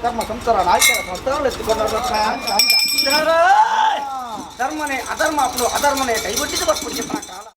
ಧರ್ಮ ಸಂಸಾರ ನಾಯಕರ ಸಂಸ್ಥಾನ ಎತ್ತಿಕೊಂಡ ಧರ್ಮನೇ ಅಧರ್ಮ ಅಪ್ಪನು ಅಧರ್ಮನೇ ಕೈಬಿಟ್ಟಿದ್ದು ಬರ್ಪುಂಚಿ ಕಾಲ.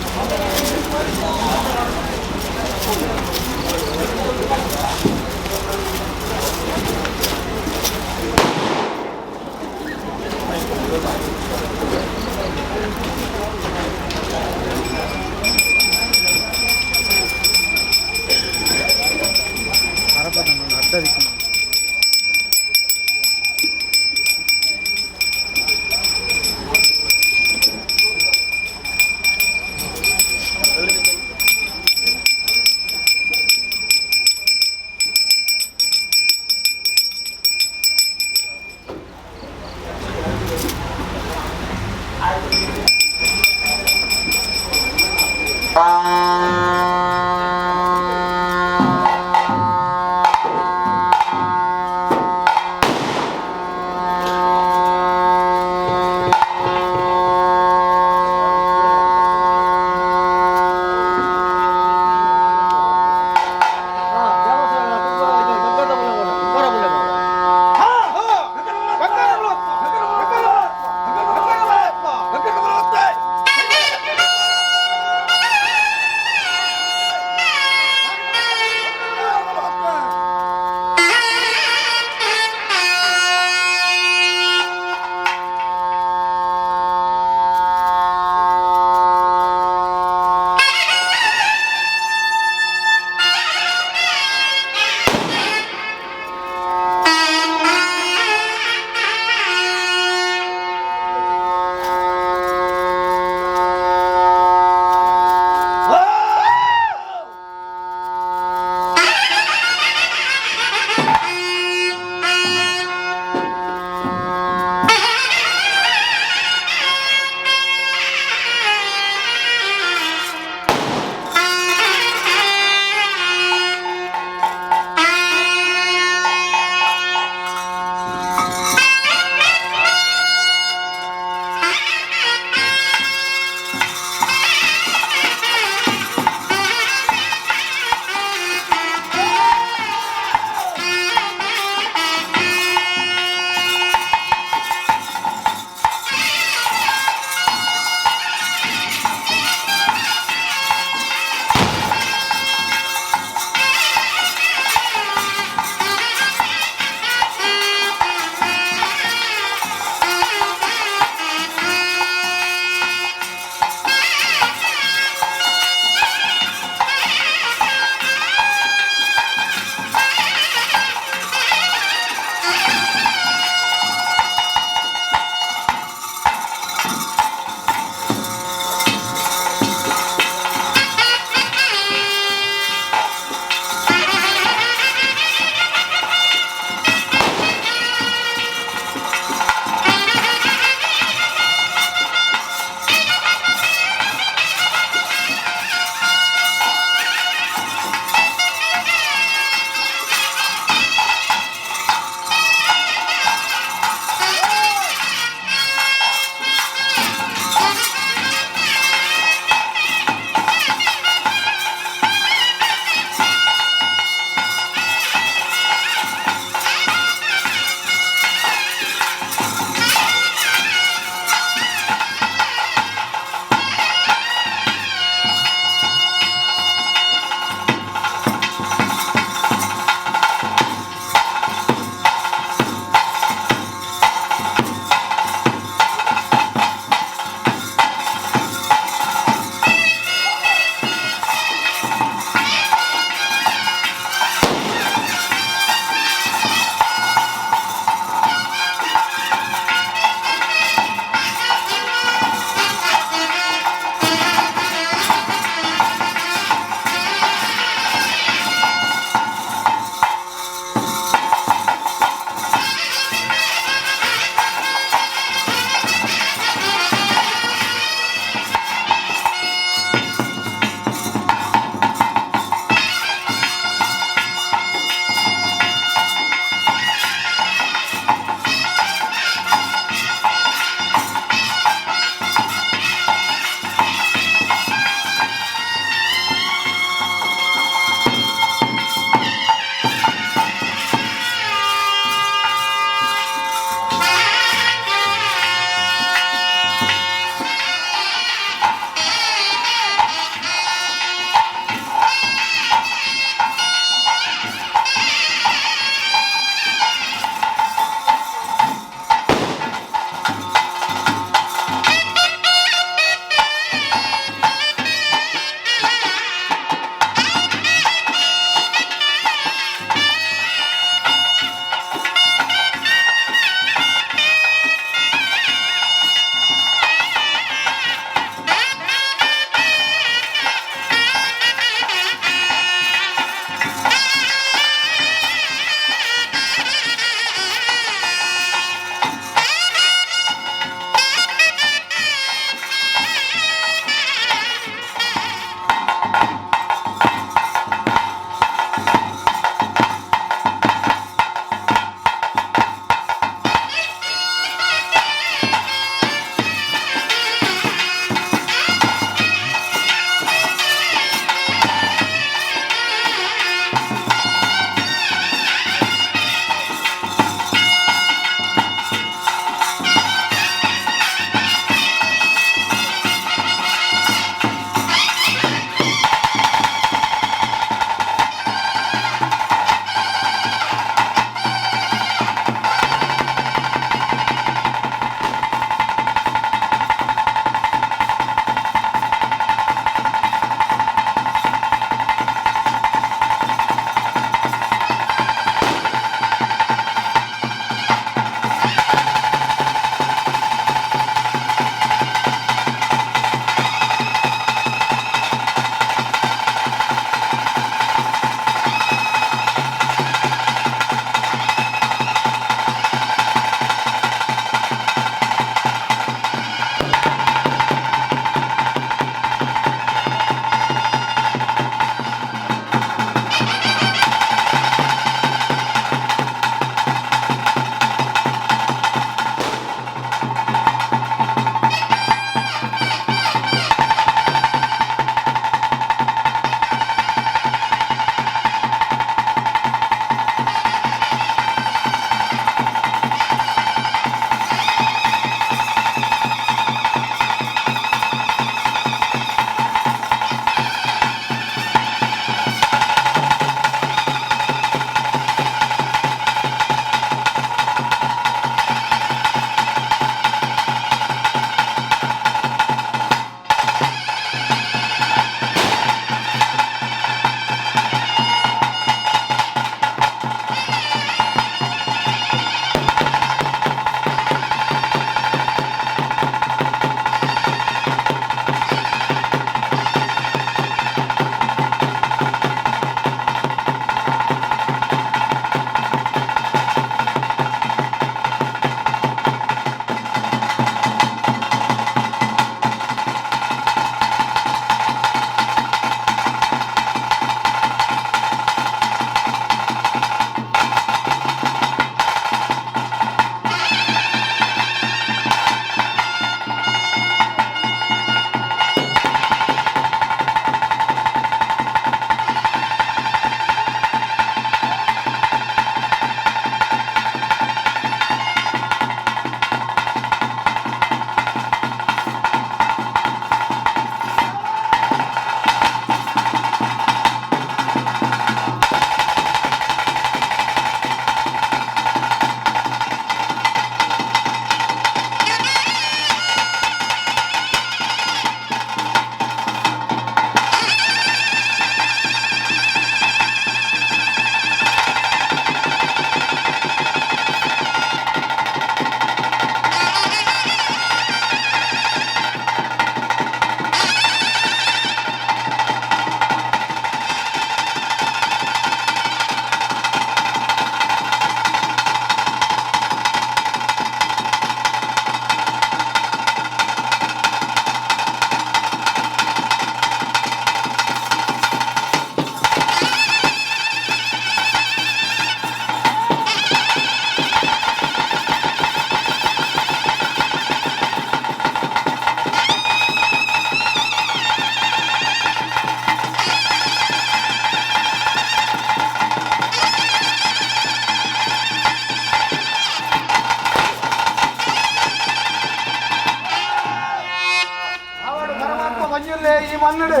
ಪಂಜುರ್ಲೆ ಈ ಮಣ್ಣುಡು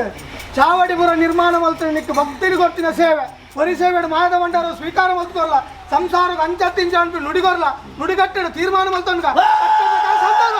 ಚಾವಡಿಪುರ ನಿರ್ಮಾಣ ಮಲ್ತು ನಿಕ್ ಭಕ್ತಿని ಕೊರ್ತಿನ ಸೇವೆ ಒರಿ ಸೇವೆಡ್ ಮಾಯದ ಭಂಡಾರ ಸ್ವೀಕಾರ ಮಲ್ತುಕೊರ್ಲ ಸಂಸಾರ ಅಂಚತ್ತಿಂಚ ಅನ್ಪಿ ನುಡಿಗೊರ್ಲ ನುಡಿಗಟ್ಟೆಡು ತೀರ್ಮಾನ ಮಲ್ತೊಂಡ ಸಂತಾನ.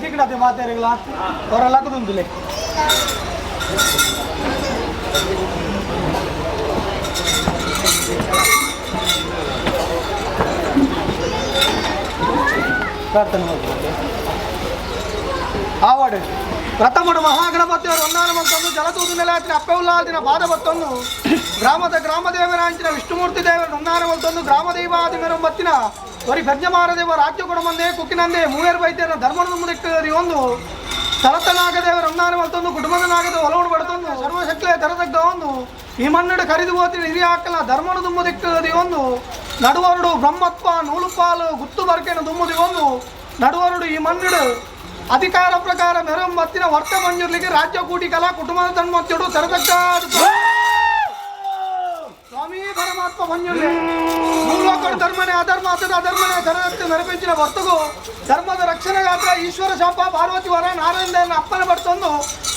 ತಿಕ್ಕಡತೆ ಮಾತಾರಿಗಳ ಅವರ ಲಕ್ಕದುಂದುಲೆ. ಪ್ರಾರ್ಥನೆ ಮಾಡ್ತಾರೆ. ಆವಾಡು ಪ್ರಥಮಡು ಮಹಾಗಣಪತಿಯವರು ಒಂದಾನ ಮಂತೊಂದು ಜಲತೂದು ನೆಲಾತಿನ ಅಪ್ಪೆವುಲ್ಲಾದಿನ ಪಾದ ಬತ್ತೊಂದು ಗ್ರಾಮದ ಗ್ರಾಮದೇವರಾಂಚಿನ ವಿಷ್ಣುಮೂರ್ತಿ ದೇವರ ಒಂದಾನ ಮಂತೊಂದು ಗ್ರಾಮದೈವಾದಿ ಮೆರೊಂಬತ್ತಿನ ಒರಿ ಭಜ್ಜಮಾರದೇವ ರಾಜ್ಯ ಕೊಡಮಂದೆ ಕುಕ್ಕಿನಂದೆ ಮೂವೇರು ವೈದ್ಯರ ಧರ್ಮದ ಮುಂದಕ್ಕೆ ಒಂದು ತಲತನಾಗದೇವರ ಒಂದಾನ ಮಂತೊಂದು ಕುಟುಂಬದ ನಾಗದ ಒಲವಡು ಬಡತೊಂದು ಸರ್ವಶಕ್ತಿಯ ತರದಗ್ಗ ಒಂದು ಈ ಮಣ್ಣಡು ಕರಿದು ಹೋತಿನ ಹಿರಿಯ ಹಾಕಲ ಧರ್ಮನ ದುಮ್ಮದಿಕ್ಕದಿ ಒಂದು ನಡುವರುಡು ಬ್ರಹ್ಮತ್ವ ನೂಲುಪಾಲು ಗುತ್ತು ಬರ್ಕೆನ ದುಮ್ಮದಿ ಒಂದು ನಡುವರುಡು ಈ ಮಣ್ಣಡು ಅಧಿಕಾರ ಪ್ರಕಾರ ಮೆರಂ ಮತ್ತಿನ ವರ್ತ ಮಂಜೂರ್ಲಿಕ್ಕೆ ರಾಜ್ಯ ಕೂಟಿ ಕಲಾ ಕುಟುಂಬದ ತನ್ಮತ್ಯಡು ತರದಕ್ಕ ಸ್ವಾಮಿ ಪರಮಾತ್ಮ ಮಂಜುರ್ಲಿ ಮೂಲೋಕರು ಧರ್ಮನೇ ಅಧರ್ಮ ಅತದ ಅಧರ್ಮನೇ ತರದಕ್ಕೆ ನೆರಪಿಂಚಿನ ವರ್ತುಗು ಧರ್ಮದ ರಕ್ಷಣೆಗಾತ್ರ ಈಶ್ವರ ಶಾಪ ಪಾರ್ವತಿ ವರ ನಾರಾಯಣ ಅಪ್ಪನ ಬರ್ತೊಂದು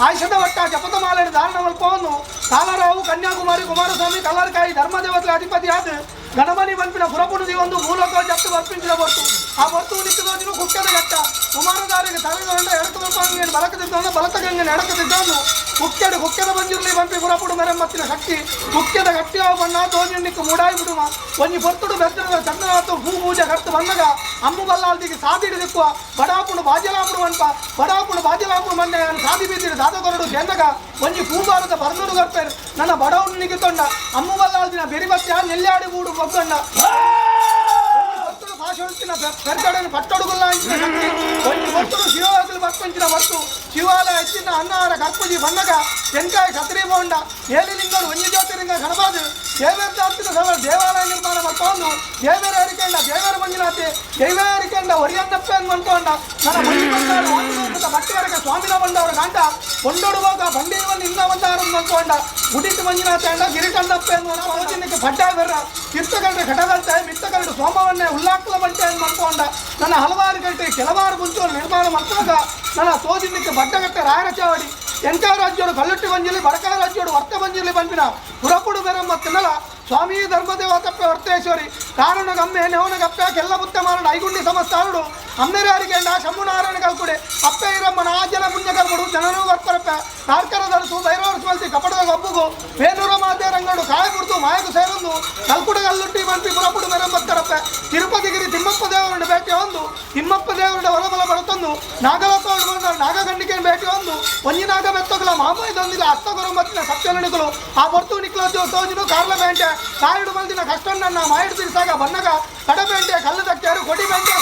ಆಯುಷದ ವಟ್ಟ ಜಪದ ಮಾಲೆ ಧಾರಣ ಮಲ್ಪವನ್ನು ಕಾಲರಾವು ಕನ್ಯಾಕುಮಾರಿ ಕುಮಾರಸ್ವಾಮಿ ಕಲ್ಲರ್ಕಾಯಿ ಧರ್ಮದೇವತೆ ಅಧಿಪತಿ ಆದ ಗಣಮನಿ ಬಂಪಿನ ಪುರಪುಣದಿ ಒಂದು ಮೂಲಕ ಜಪ್ತು ಬರ್ಪಿಂಚಿನ ಬರ್ತು ಆ ಬರ್ತು ನಿಕ್ಕದೋಜಿನ ಕುಕ್ಕದ ಘಟ್ಟ ಕುಮಾರದಾರಿಗೆ ತಲೆಗೊಂಡ ಎಡಕ ಬರ್ಪಂಗೆ ಬಲಕದಿದ್ದವನು ಬಲತಗಂಗೆ ಎಡಕದಿದ್ದವನು ಕುಕ್ಕೆಡು ಕುಕ್ಕೆದ ಬಂಜಿರ್ಲಿ ಬಂಪಿ ಪುರಪುಡು ಮೆರಮ್ಮತ್ತಿನ ಶಕ್ತಿ ಕುಕ್ಕೆದ ಗಟ್ಟಿಯಾವ ಬಣ್ಣ ತೋಜಿನಿಕ್ಕು ಮೂಡಾಯಿ ಬಿಡುವ ಒಂಜಿ ಪೊರ್ತುಡು ಬೆತ್ತದ ಚಂದ್ರನಾಥ ಭೂ ಪೂಜೆ ಕರ್ತು ಬಂದಾಗ ಅಮ್ಮು ಬಲ್ಲಾಲ್ದಿಗೆ ಸಾದಿಡಿ ದಿಕ್ಕುವ ಬಡಾಪುಡು ಬಾಜಲಾಪುಡು ಅನ್ಪ ಬಡಾಪುಡು ಬಾಜಲಾಪುಡು ಮಂಡೆ ಸಾದಿ ಬೀದಿರಿ ದಾದಕೊರಡು ಕೆಂದಗ ಒಂಜಿ ಪೂಬಾರದ ಬರ್ನುಡು ಗರ್ಪೇರು ನನ್ನ ಬಡವನಿಗೆ ತೊಂಡ ಅಮ್ಮು ಬಲ್ಲಾಲ್ದಿನ ಬೆರಿಬತ್ಯ ನೆಲ್ಲಾಡಿ ಬೂಡು ಬೊಗ್ಗಂಡ ಭರ್ತುಡು ಭಾಷೆ ಪೆರ್ಗಡನ್ನು ಪಟ್ಟೊಡುಗುಲ್ಲ ಅಂಚಿನ ಶಕ್ತಿ ಒಂಜಿ ಭರ್ತುಡು ಶಿವವಾಗಲು ಬರ್ಪಂಚಿನ ವರ್ತು ಶಿವಾಲಯ ಹೆಚ್ಚಿನ ಅನ್ನಾರ ಕರ್ಪುಜಿ ಬಣ್ಣಗ ತೆನ್ಕಾಯಿ ಕತ್ರಿ ಬೋಂಡ ಏಲಿಲಿಂಗಡು ಒಂಜಿ ಜ್ಯೋತಿರ್ಲಿಂಗ ಗಣಪಾದು ದೇವೇರ ಜಾತಿನ ಸಲ ದೇವಾಲಯ ನಿರ್ಮಾಣ ಮಲ್ಪೊಂದು ದೇವೇರ ಅರಿಕೆಂಡ ದೇವೇರ ಮಂಜುನಾಥೆ ದೇವೇರ ಅರಿಕೆಂಡ ಒರಿಯನ್ನಪ್ಪ ಮನ್ಕೊಂಡ ನನ್ನ ಮಂಜು ಬಂದಾರು ವಾಂತೂಕದ ಬಟ್ಟಿವರೆಗೆ ಸ್ವಾಮಿನ ಬಂದವರ ಗಂಡ ಕೊಂಡೊಡುವಾಗ ಬಂಡಿಯವನ್ನ ಇಂದ ಬಂದಾರು ಮನ್ಕೊಂಡ ಗುಡಿಟ್ಟು ಮಂಜುನಾಥ ಅಂಡ ಗಿರಿಕಂಡಪ್ಪ ಎಂದು ಪಡ್ಡಾಯ ಬರ್ರ ತೀರ್ಥಗರಡು ಘಟಗಲ್ತೆ ಮಿತ್ತಗರಡು ಸೋಮವನ್ನೇ ಉಲ್ಲಾಕ್ಲ ಬಂಟೆ ಮನ್ಕೊಂಡ ನನ್ನ ಹಲವಾರು ಗಂಟೆ ಕೆಲವಾರು ಮುಂಚೆ ನಿರ್ಮಾಣ ಮಲ್ಪನಾಗ ನನ್ನ ತೋಜಿನಕ್ಕೆ ಬಡ್ಡಗಟ್ಟೆ ರಾಯರ ಚಾವಡಿ ಎಂಕಾಯ ರಾಜ್ಯೋಡು ಕಲ್ಲುಟ್ಟಿ ಬಂಜಿಲಿ ಬಡಕಾಯ ರಾಜ್ಯೋಡು ವರ್ತ ಬಂಜಿಲಿ ಬಂಪಿನ ಪುರಪುಡು ಬೆರಮ್ಮ ತಿನ್ನಲ ಸ್ವಾಮಿ ಧರ್ಮದೇವ ತಪ್ಪೆ ವರ್ತೇಶ್ವರಿ ಕಾರಣ ಗಮ್ಮೆ ನೆವನ ಗಪ್ಪೆ ಕೆಲ್ಲ ಬುತ್ತ ಮಾರಣ ಐಗುಂಡಿ ಸಮಸ್ತಾರುಡು ಅಮ್ಮೆರಾರಿಗೆಂಡ ಶಂಭುನಾರಾಯಣ ಕಲ್ಕುಡೆ ಅಪ್ಪೆ ಇರಮ್ಮನ ಆ ಜನ ಪುಣ್ಯ ಕರ್ಮಡು ಜನನು ವರ್ಪರಪ್ಪ ಕಾರ್ಕರ ದರಸು ಭೈರವರ ಸ್ಮಲ್ತಿ ಕಪಟದ ಗಬ್ಬುಗು ವೇಣೂರ ಮಾತೆ ರಂಗಡು ಕಾಯ ಬಿಡ್ತು ಮಾಯಕು ಸೇರೊಂದು ಕಲ್ಕುಡ ಕಲ್ಲುಟ್ಟಿ ಬಂಪಿ ಪುರಪುಡು ಮೆರಂಬತ್ತರಪ್ಪ ತಿರುಪತಿಗಿರಿ ತಿಮ್ಮಪ್ಪ ದೇವರನ್ನು ಭೇಟಿ ಒಂದು ತಿಮ್ಮಪ್ಪ ದೇವರ ಹೊರಬಲ ಬಡತೊಂದು ನಾಗಲೋಕ ನಾಗಗಂಡಿಕೆ ಭೇಟಿ ಒಂದು ಒಂಜಿ ನಾಗ ಮೆತ್ತೊಗಲ ಮಾಮೈದೊಂದಿಲ್ಲ ಅಸ್ತಗುರು ಮತ್ತಿನ ಸತ್ಯನುಡಿಗಳು ಆ ಹೊರ್ತು ನಿಕ್ಲ ತೋಜಿನು ಕಾರ್ಲ ಬೇಂಟೆ ಕಾಯಿಡು ಮಲ್ದಿನ ಕಷ್ಟನ್ನ ಮಾಯಿಡು ತಿರ್ಸಾಗ ಬನ್ನಗ ಕಡಬೇಂಟೆ ಕಲ್ಲು ದಕ್ಕಾರು ಕೊಡಿ ಬೇಂಟೆ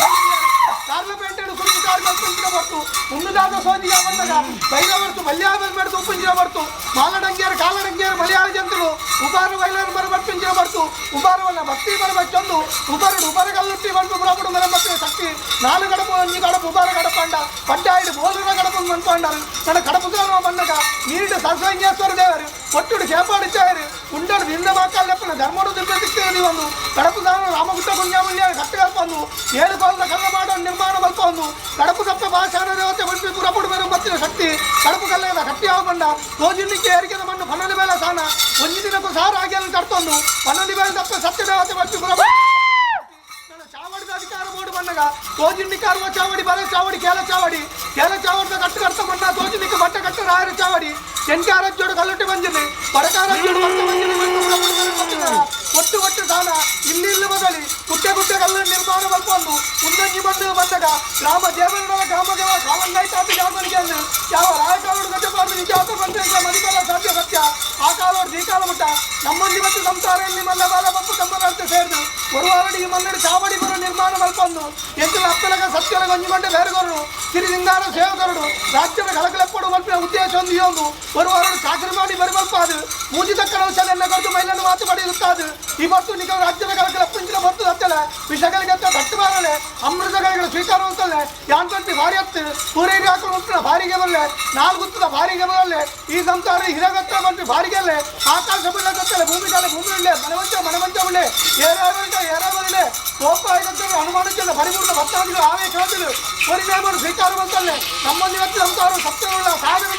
ಕಾರ್ಲ ಪೇಂಟೆಡು ಕುರುಬು ಕಾರ್ ಕಲ್ಪಿಂಚಿನ ಬರ್ತು ಉಣ್ಣದಾದ ಸೋಜಿಯ ಬಂದಾಗ ಬೈರವರ್ತು ಮಲ್ಯಾಬಲ್ ಮೆಡ್ದು ಉಪ್ಪಿಂಚಿನ ಬರ್ತು ಮಾಲಡಂಗಿಯರು ಕಾಲಡಂಗಿಯರು ಮಲಯಾಳ ಜಂತುಲು ಉಬಾರು ಬೈಲರು ಮರ ಬರ್ಪಿಂಚಿನ ಬರ್ತು ಉಬಾರವನ್ನ ಭಕ್ತಿ ಬರಬಚ್ಚೊಂದು ಉಬರುಡು ಉಬರ ಕಲ್ಲುಟ್ಟಿ ಬಂದು ಪುರಪುಡು ಮರ ಶಕ್ತಿ ನಾಲು ಗಡಪು ಒಂಜಿ ಗಡಪು ಉಬಾರ ಗಡಪಂಡ ಪಡ್ಡಾಯಿಡು ಬೋಲುರ ಗಡಪು ಮನ್ಕೊಂಡರು ನನ್ನ ಕಡಪು ಬಂದಾಗ ನೀರಿಡು ಸರಸ್ವಂಗೇಶ್ವರ ದೇವರು ಒಟ್ಟುಡು ಸೇಪಾಡಿಚಾಯರು ಉಂಡಡು ದಿಂದ ಮಾಕಾಲೆಪ್ಪನ ಧರ್ಮಡು ದಿಂದ ಸಿಕ್ತಿರಲಿ ಒಂದು ಕಡಪು ದಾನ ರಾಮಗುಟ್ಟ ಕುಂಜಾಮಲ್ಯ ಕಟ್ಟುಗಲ್ಪಂದು ಏಳು ಕೋಲದ ಕಲ್ಲ ಮಾಡೋ ನಿರ್ಮಾಣ ಮಲ್ಪೊಂದು ಕಡಪು ತಪ್ಪೆ ಭಾಷಾನ ದೇವತೆ ಬಂಪಿ ಪುರಪುಡು ಮೇರೆ ಮತ್ತಿನ ಶಕ್ತಿ ಕಡಪು ಕಲ್ಲೇದ ಕಟ್ಟಿಯಾವ ಬಂಡ ತೋಜಿನಿಕ್ಕೆ ಏರಿಕೆದ ಮಣ್ಣು ಪನ್ನೊಂದು ಬೇಲೆ ಸಾನ ಒಂಜಿ ದಿನಕ್ಕೂ ಸಾರ ಆಗಿಯನ್ನು ಕರ್ತೊಂದು ಪನ್ನೊಂದು ಬೇಲೆ ತಪ್ಪೆ ಸತ್ಯ ದೇವತೆ ಬಂಪಿ ಪುರಪುಡು ಚಾವಡಿದ ಅಧಿಕಾರ ಬೋರ್ಡ್ ಬಂದಾಗ ತೋಜಿನಿಕ್ಕಾರುವ ಚಾವಡಿ ಬಲ ಚಾವಡಿ ಕೇಲ ಚಾವಡಿ ಕೇಲ ಚಾವಡಿದ ಕಟ್ಟು ಕರ್ತ ಬಣ್ಣ ತೋಜಿನಿಕ್ಕೆ ಬಟ್ಟೆ ಕಟ್ಟು ರಾಯರ ಚಾವಡಿ ತೆಂಕಾರಜ್ಜೋಡು ಕಲ್ಲುಟ್ಟಿ ಬಂಜಿನಿ ಬಡಕಾರಜ್ಜೋಡು ಬಟ್ಟ ಬಂಜಿನಿ ಒಟ್ಟು ಒಟ್ಟು ದಾನ ಇಲ್ಲಿ ಇಲ್ಲಿ ಬದಲಿ ಕುಟ್ಟೆ ಕುಟ್ಟೆ ಕಲ್ಲು ನಿರ್ಮಾಣ ಮಲ್ಪೊಂದು ಉಂದೊಂಜಿ ಬಂದು ಬಂದಾಗ ಗ್ರಾಮ ದೇವರ ಗ್ರಾಮದೇವ ಕಾವಂಗಾಯ್ತಾತಿ ಜಾಗನಿಗೆ ಯಾವ ರಾಯಕಾಲೋಡು ಗಜಪಾಡು ನಿಜಾತ ಬಂದ್ರೆ ಮಣಿಕಾಲ ಸಾಧ್ಯ ಸತ್ಯ ಆ ಕಾಲೋಡು ಈ ಕಾಲ ಮುಟ್ಟ ನಮ್ಮಲ್ಲಿ ಮತ್ತು ಸಂಸಾರ ಇಲ್ಲಿ ಮಲ್ಲ ಬಾಲ ಬಪ್ಪು ಕಮ್ಮದಂತೆ ಸೇರಿದು ಒರುವಾರಡಿ ಈ ಮನ್ನಡಿ ಚಾವಡಿ ಗುರು ನಿರ್ಮಾಣ ಮಲ್ಪೊಂದು ಎಂತಲ ಅಪ್ಪಲಗ ಸತ್ಯಲಗ ಒಂಜಿಗೊಂಡೆ ಬೇರೆಗೊರಡು ಸಿರಿಸಿಂಗಾರ ಸೇವಕರುಡು ರಾಜ್ಯದ ಕಲಕಲೆಪ್ಪಡು ಮಲ್ಪಿನ ಉದ್ದೇಶ ಒಂದು ಈ ಒಂದು ಒರುವಾರಡು ಚಾಕರಿ ಮಾಡಿ ಬರಿಬಲ್ಪಾದು ಮೂಜಿ ತಕ್ಕನ ಔಷಧನ್ನ ಕೊಟ್ಟು ಮೈಲನ್ನು ಮಾತು ಪಡೆಯುತ್ತಾದು ಈ ಬರ್ತು ನಿಖಲ ರಾಜ್ಯದ ಕಲಕಲೆಪ್ಪಿಂಚಿನ ಬರ್ತು ಸತ್ತಲೆ ವಿಷಗಳಿಗೆ ತಟ್ಟು ಬಾರಲೆ ಅಮೃತಗಳಿಗೆ ಸ್ವೀಕಾರ ಅಂತಲೆ ಯಾನ್ಪಂಪಿ ಭಾರಿ ಹತ್ತು ಪೂರೈಗೆ ಹಾಕೊಂಡು ಭಾರಿಗೆ ಬರಲೆ ನಾಲ್ಗುತ್ತದ ಭಾರಿಗೆ ಬರಲೆ ಈ ಸಂಸಾರ ಹಿರಗತ್ತ ಬಂಪಿ ಭಾರಿಗೆಲ್ಲೆ ಆಕಾಶ ಬೀಳಗತ್ತಲೆ ಭೂಮಿ ಕಾಲ ಭೂಮಿ ಉಳ್ಳೆ ಮನವಂಚ ಮನವಂಚ ಉಳ್ಳೆ ಏರಾವರಿಟ ಏರಾವರಿಲೆ ಕೋಪ ಆಗತ್ತಲೆ ಹನುಮಾನಚಲ್ಲ ಪರಿಪೂರ್ಣ ಭಕ್ತಾದಿಗಳು ಆವೇಶವಾದಲು ಪರಿಣಾಮರು ಸ್ವೀಕಾರ ಬಂತಲ್ಲೆ ನಮ್ಮಲ್ಲಿ ಇವತ್ತು ಸಂಸಾರ ಸತ್ಯವುಳ್ಳ ಸಾಧನ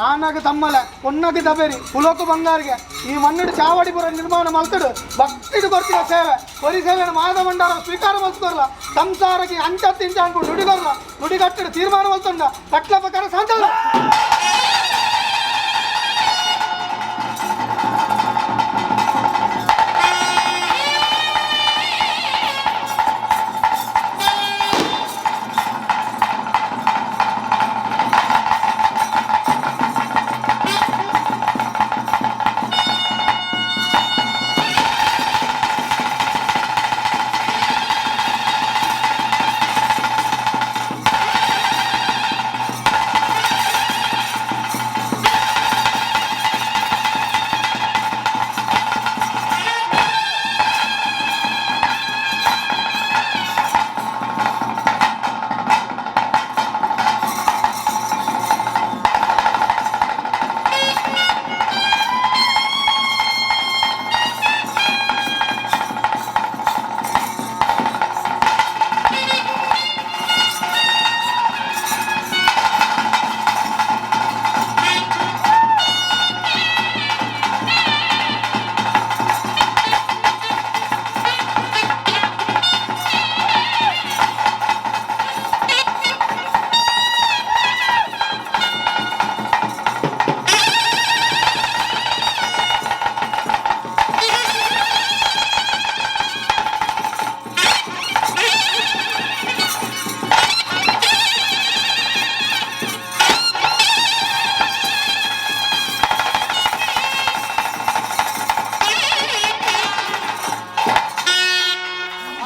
ಆನಗ ತಮ್ಮಲೆ ಪೊನ್ನಗ ದಬೇರಿ ಕುಲೋಕು ಬಂಗಾರಿಗೆ ಈ ಮಣ್ಣು ಚಾವಡಿಪುರ ನಿರ್ಮಾಣ ಮಲ್ತಡು ಭಕ್ತಿಡು ಕೊರ್ತಿನ ಸೇವೆ ಕೊರಿ ಸೇವೆನ ಮಾದ ಭಂಡಾರ ಸ್ವೀಕಾರ ಮಲ್ತುಕೊರ್ಲ ಸಂಸಾರಕ್ಕೆ ಅಂಚತ್ತಿಂಚ ಅನ್ಕೊಂಡು ನುಡಿಗೊರ್ಲ ನುಡಿಗಟ್ಟಡು ತೀರ್ಮಾನ ಮಲ್ತುಂಡ ಕಟ್ಲ ಪ್ರಕಾರ ಸಾಂತಲ್ಲ.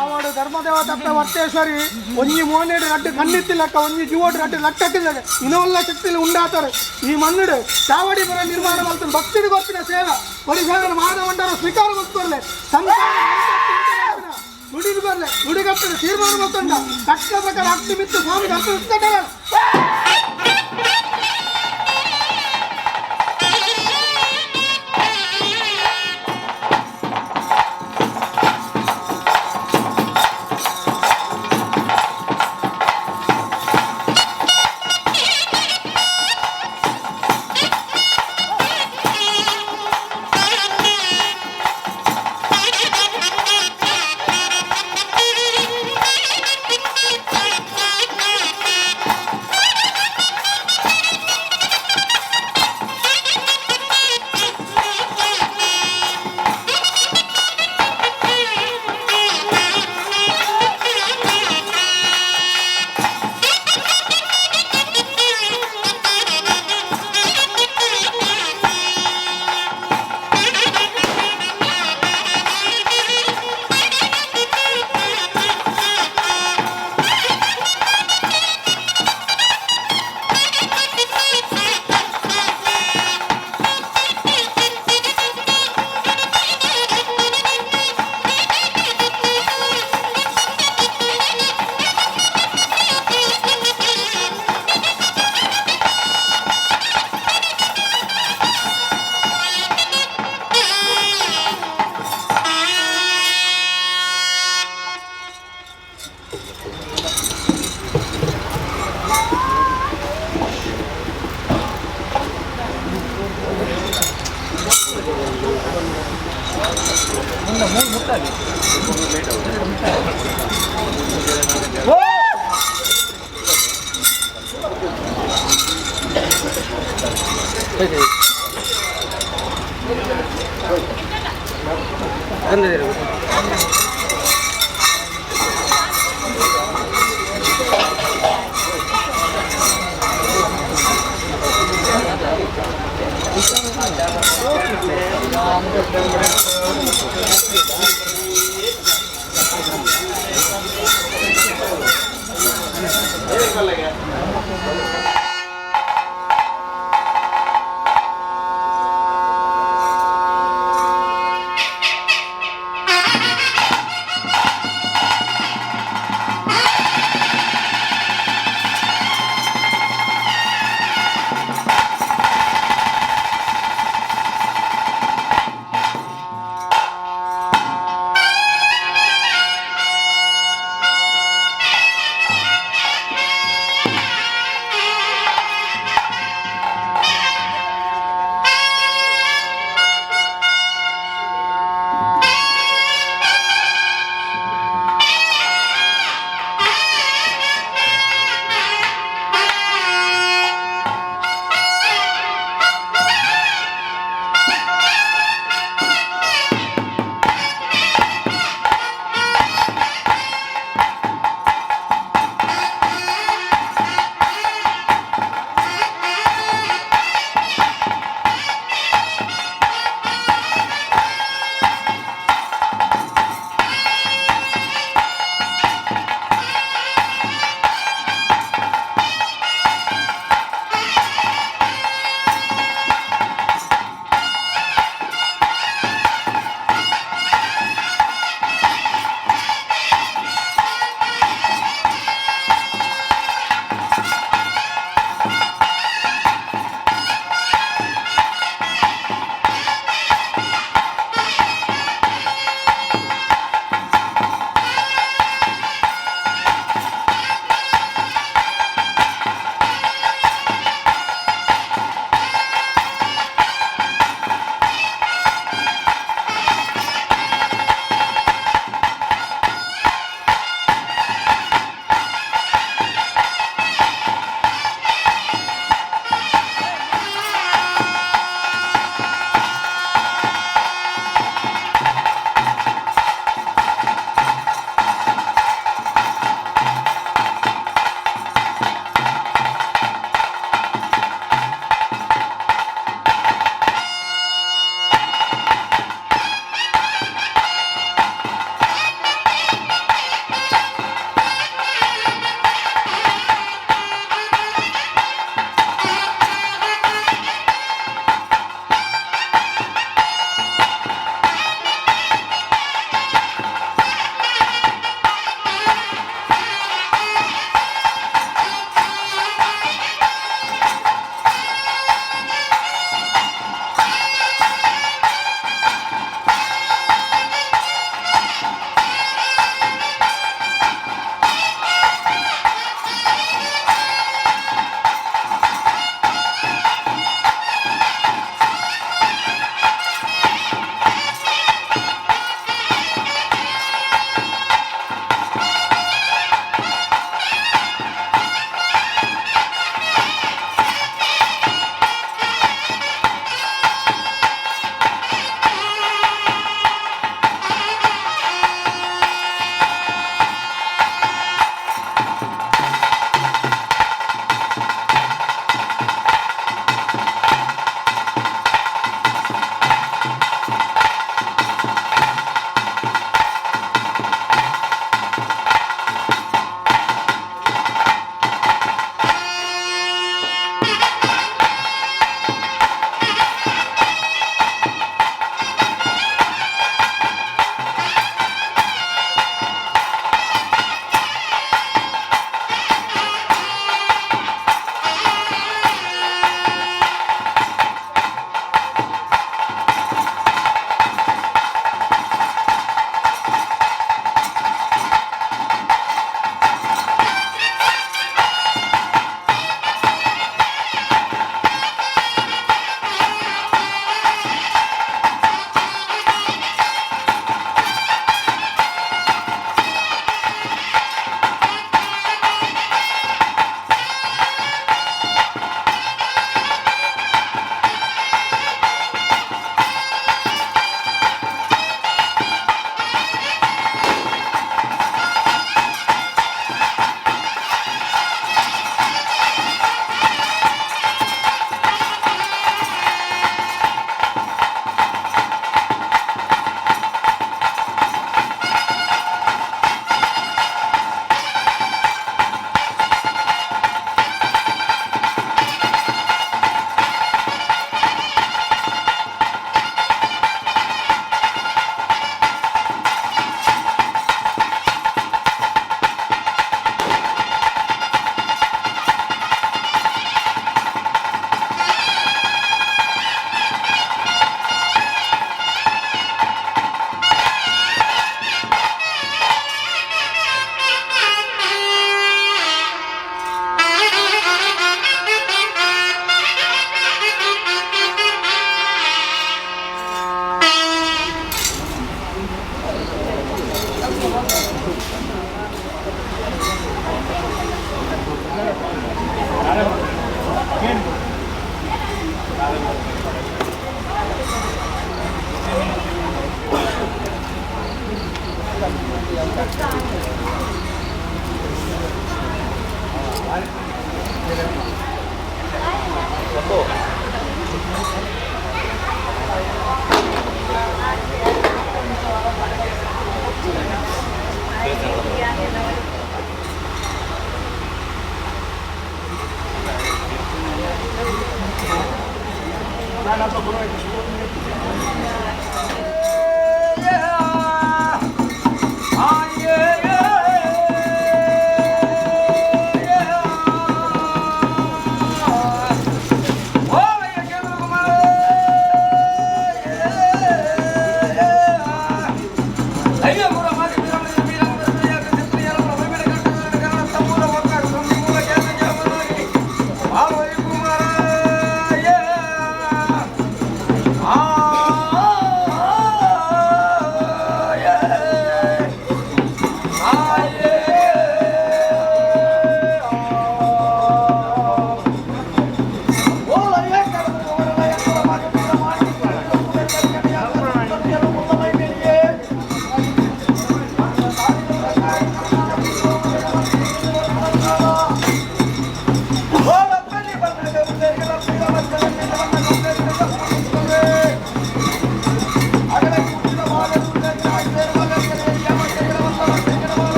ಆವಾಡು ಧರ್ಮದೇವ ತಪ್ಪ ವರ್ತೇಶ್ವರಿ ಒಂಜಿ ಮೋನೇಡು ರಡ್ಡು ಕಣ್ಣಿತ್ತಿಲ್ಲಕ್ಕ ಒಂಜಿ ಜೀವೋಡು ರಡ್ಡು ಲಟ್ಟಕ್ಕಿಲ್ಲ ಇನ್ನೊಲ್ಲ ಶಕ್ತಿಲಿ ಉಂಡಾತಾರೆ ಈ ಮಣ್ಣುಡು ಚಾವಡಿ ಬರ ನಿರ್ಮಾಣ ಮಾಡ್ತಾರೆ ಭಕ್ತಿಡು ಗೊತ್ತಿನ ಸೇವೆ ಪರಿಸರ ಮಾನವಂಡರ ಸ್ವೀಕಾರ ಮಾಡ್ಕೊರ್ಲೆ ಸಂಸಾರ ನುಡಿದು ಬರ್ಲೆ ನುಡಿಗಟ್ಟಲು ತೀರ್ಮಾನ ಮಾಡ್ಕೊಂಡ ತಕ್ಕ ಪ್ರಕಾರ ಅಗ್ನಿ ಮಿತ್ತು ಸ್ವಾಮಿ ಅರ್ಪಿಸ್ತಾರೆ.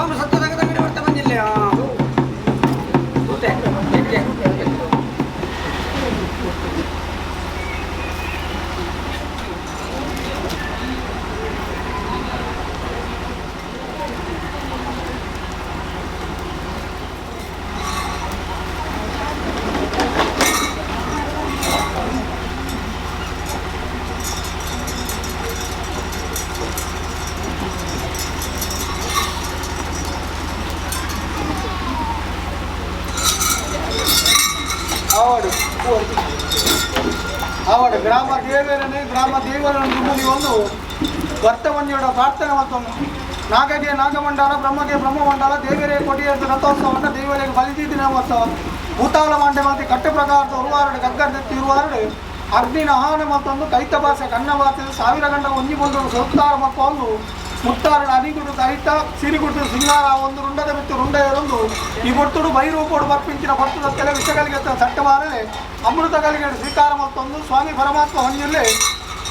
ಸ್ವಾಮಿ ಸತ್ಯದಾಗ ಅಂಗಡಿ ಬರ್ತಾ ಬಂದಿಲ್ಲ. ತೂತೆ ಎಕ್ಕೆ. ಆವಾಡು ಆವಾಡು ಗ್ರಾಮ ದೇವರನ್ನೇ ಗ್ರಾಮ ದೇವರನ್ನು ದುಮ್ಮಲಿ ಒಂದು ವರ್ತಮಂಜಿಯೋಡ ಪ್ರಾರ್ಥನೆ ಮತ್ತೊಂದು ನಾಗಗೆ ನಾಗಮಂಡಲ, ಬ್ರಹ್ಮಗೆ ಬ್ರಹ್ಮಮಂಡಲ, ದೇವರೇ ಕೊಡಿಯದ್ದು ರಥೋತ್ಸವವನ್ನು ದೇವರಿಗೆ ಬಲಿದೀದಿ ನಾಮೋತ್ಸವ ಭೂತಾಳ ಮಾಂಡೆ ಮಾತಿ ಕಟ್ಟು ಪ್ರಕಾರದ ಉರುವಾರಡು ಗಗ್ಗರ್ದೆತ್ತಿ ಇರುವಾರಡು ಅಗ್ನಿನ ಆಹ್ವಾನ ಮತ್ತೊಂದು ಕೈತ ಭಾಷೆ ಕನ್ನ ಭಾಷೆ ಸಾವಿರ ಗಂಡ ಒಂಜಿ ಬಂದು ಸೊತ್ತಾರ ಮತ್ತೊಂದು ಮುತ್ತಾರಡು ಅನಿಗುಡು ಕೈತ ಸಿರಿಗುಡ್ದು ಸಿಂಗಾರ ಒಂದು ರುಂಡದ ಬಿತ್ತು ರುಂಡ ಎರೊಂದು ಈ ಬೊರ್ತುಡು ಬೈರೂಪೋಡು ಬರ್ಪಿಂಚಿನ ಬರ್ತದ ಕೆಲ ವಿಷಗಳಿಗೆ ಸಟ್ಟಬಾರದೆ ಅಮೃತಗಳಿಗೆ ಸ್ವೀಕಾರ ಮತ್ತೊಂದು ಸ್ವಾಮಿ ಪರಮಾತ್ಮ ಹೊಂದಿರಲಿ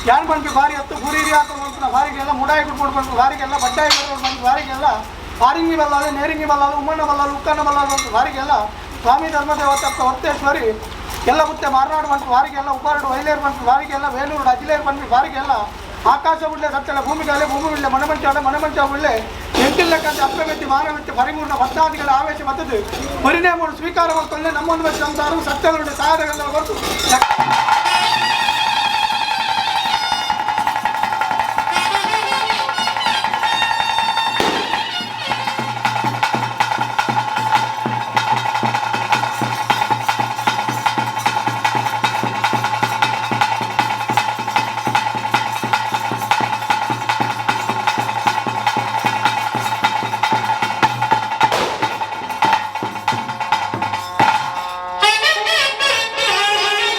ಯಾನ್ ಪನ್ಪಿ ಬಾರಿ ಹತ್ತು ಪೂರಿ ಹಾಕೊಂಡು ಬಾರಿಗೆಲ್ಲ ಮುಡಾಯಿ ಕುಟ್ಕೊಂಡು ಬಂತು ಬಾರಿಗೆಲ್ಲ ಬಡ್ಡಾಯಿ ಕುಟ್ಕೊಂಡು ಬಂತು ಬಾರಿಗೆಲ್ಲ ಪಾರಿಂಗಿ ಬಲ್ಲಾಲೆ ನೇರಿಂಗಿ ಬಲ್ಲಾಲು ಉಮ್ಮಣ್ಣ ಬಲ್ಲಾಲು ಉಕ್ಕಣ್ಣ ಬಲ್ಲಾಲು ಅಂತ ಬಾರಿಗೆಲ್ಲ ಸ್ವಾಮಿ ಧರ್ಮದೇವತಕ್ಕ ವರ್ತೇಶ್ವರಿ ಎಲ್ಲ ಮುತ್ತೆ ಮಾರನಾಡು ಬಂತು ಬಾರಿಗೆಲ್ಲ ಉಪಾರಡು ವೈಲೇರು ಬಂತು ಬಾರಿಗೆಲ್ಲ ವೇಲೂರು ಅಜಿಲೇರು ಬಂದ್ವಿ ಬಾರಿಗೆಲ್ಲ ಆಕಾಶ ಬಿಡ್ಲೆ ಸತ್ತಲ ಭೂಮಿಗಾಲೆ ಭೂಮಿ ಬಿಡ್ಲೆ ಮಣಮಂಚಾಲೆ ಮಣಮಂಚ ಬಿಡ್ಲೆ ಎಂಟಿಲ್ಲಕ್ಕಂತ ಅಪ್ಪಮೆತ್ತಿ ಮಾನವೆತ್ತಿ ಪರಿಪೂರ್ಣ ಭಕ್ತಾದಿಗಳ ಆವೇಶ ಮತ್ತದು ಪರಿಣಾಮವನ್ನು ಸ್ವೀಕಾರ ಮಾಡ್ಕೊಳ್ಳೆ ನಮ್ಮೊಂದು ಬೆಚ್ಚ ಸಂಸಾರವು ಸತ್ಯകളുടെ ಸಾಧಕಗಳ ಹೊರತು.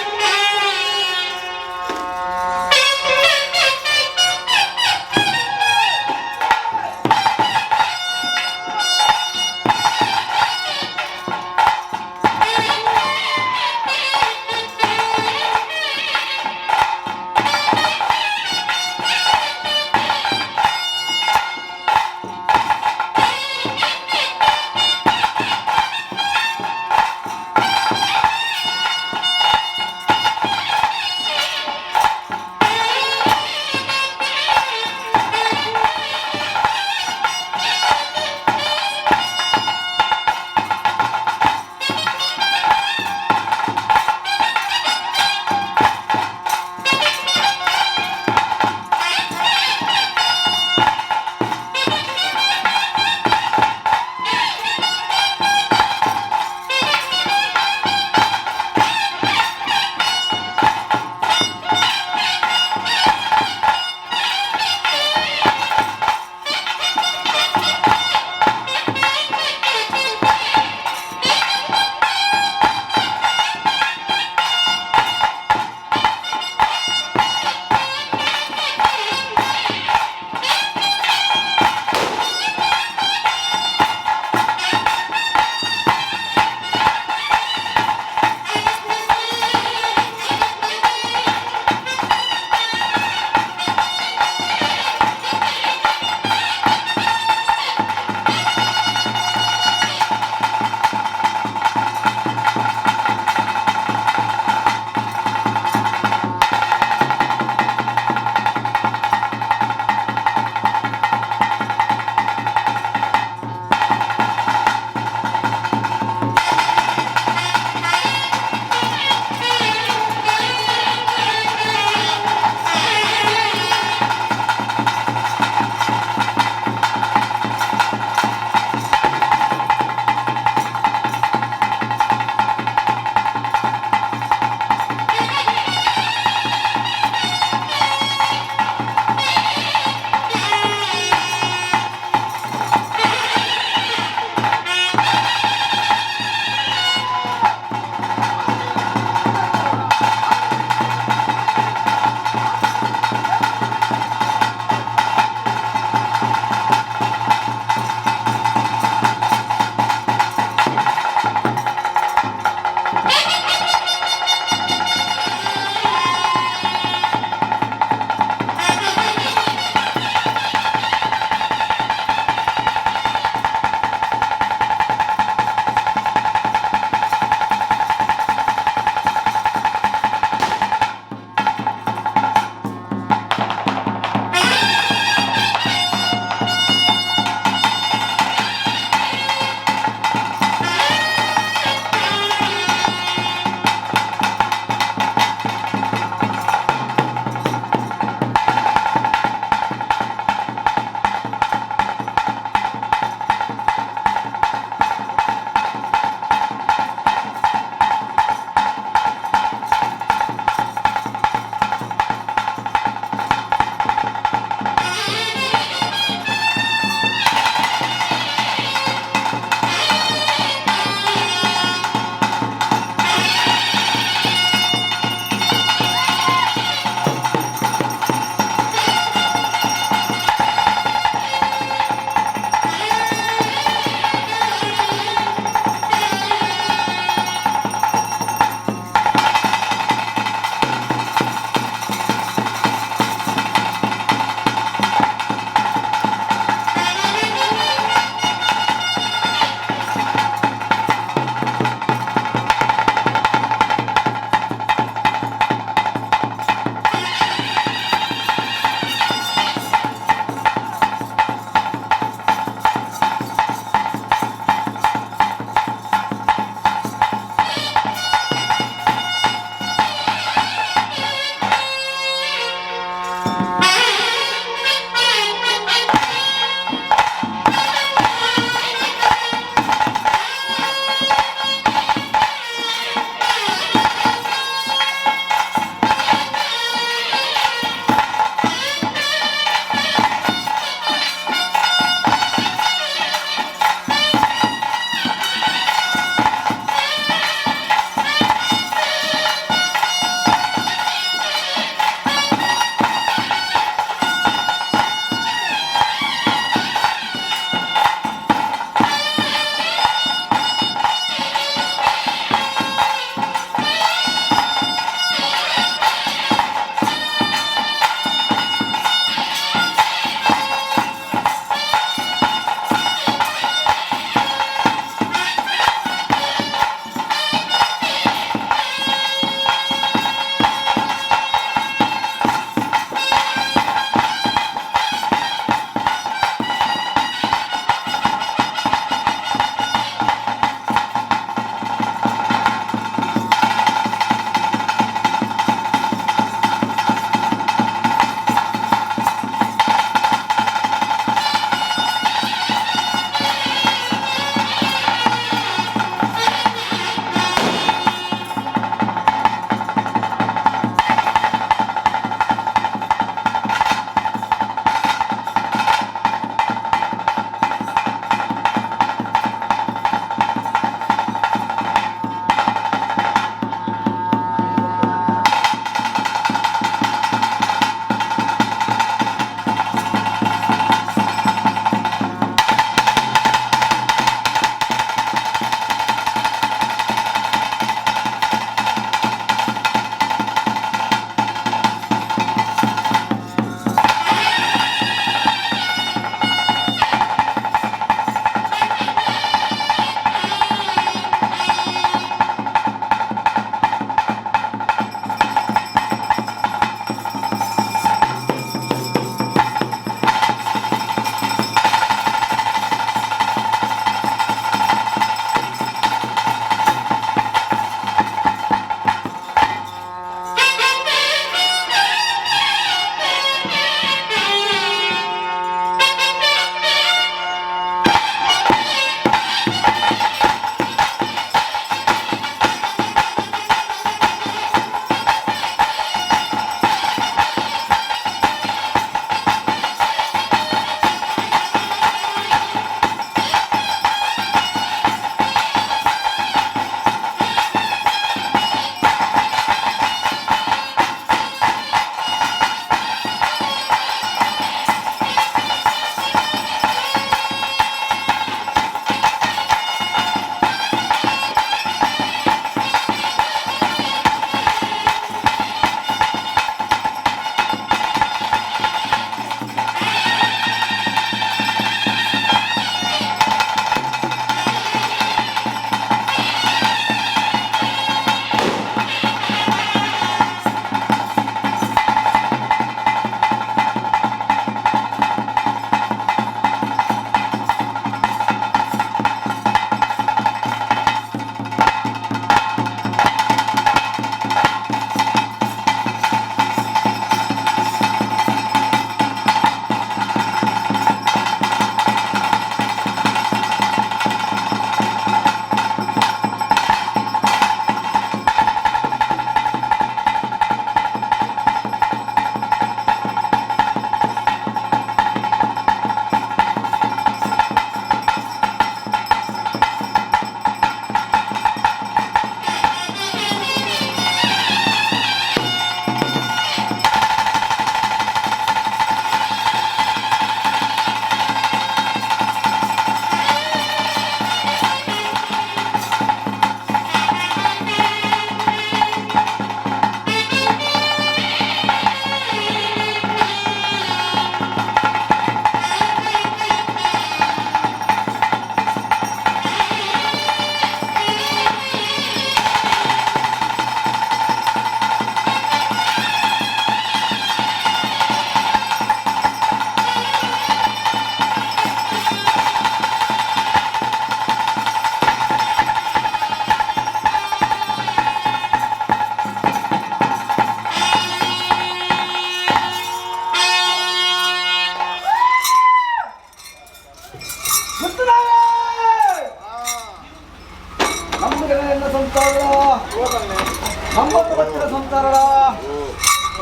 Thank you.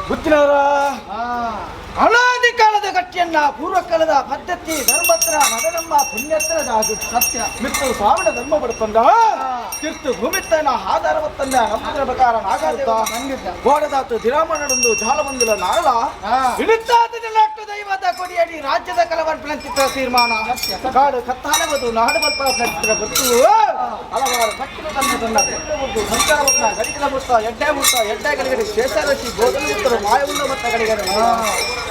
ಗುತ್ತಿನವರ ಅನಾದಿ ಕಾಲದ ಗಟ್ಟಿಯನ್ನ ಪೂರ್ವಕಾಲದ ಪದ್ಧತಿ ಧರ್ಮತ್ರ ನಡನಮ್ಮ ಪುಣ್ಯತ್ರ ಸತ್ಯ ಮಿತ್ತು ಸ್ವಾಮಿನ ಧರ್ಮ ಪಡ್ತಂದ ತೀರ್ಥ ಭೂಮಿತ್ತನ ಆಧಾರ ಬತ್ತಂದ ನಂಬಿದ ಪ್ರಕಾರ ನಾಗಾದೇವ ಗೋಡದಾತು ದಿರಾಮನಡೊಂದು ಜಾಲಬಂದಿಲ ನಾರಳ ಇಳಿತಾದ ದೈವದ ಕೊಡಿಯಡಿ ರಾಜ್ಯದ ಕಲವರ್ಪಣಂತಿತ್ರ ತೀರ್ಮಾನ ಕಾಡು ಕತ್ತಾಲವದು ನಾಡು ಬಲ್ಪ ಚಿತ್ರ ಗೊತ್ತು ಹಲವಾರು ಕಟ್ಟಿನ ತನ್ನ ತನ್ನ ಕೊಂಡು ಸಂಚಾರ ಮುತ್ತ ಗಡಿಗಳ ಮುತ್ತ ಎಡ್ಡೆ ಮುತ್ತ ಎಡ್ಡೆ ಗಡಿಗಡೆ ಶೇಷರಶಿ ಗೋಧನ ಮುತ್ತರು ಮಾಯವುಳ್ಳ ಮತ್ತ ಗಡಿಗಡೆ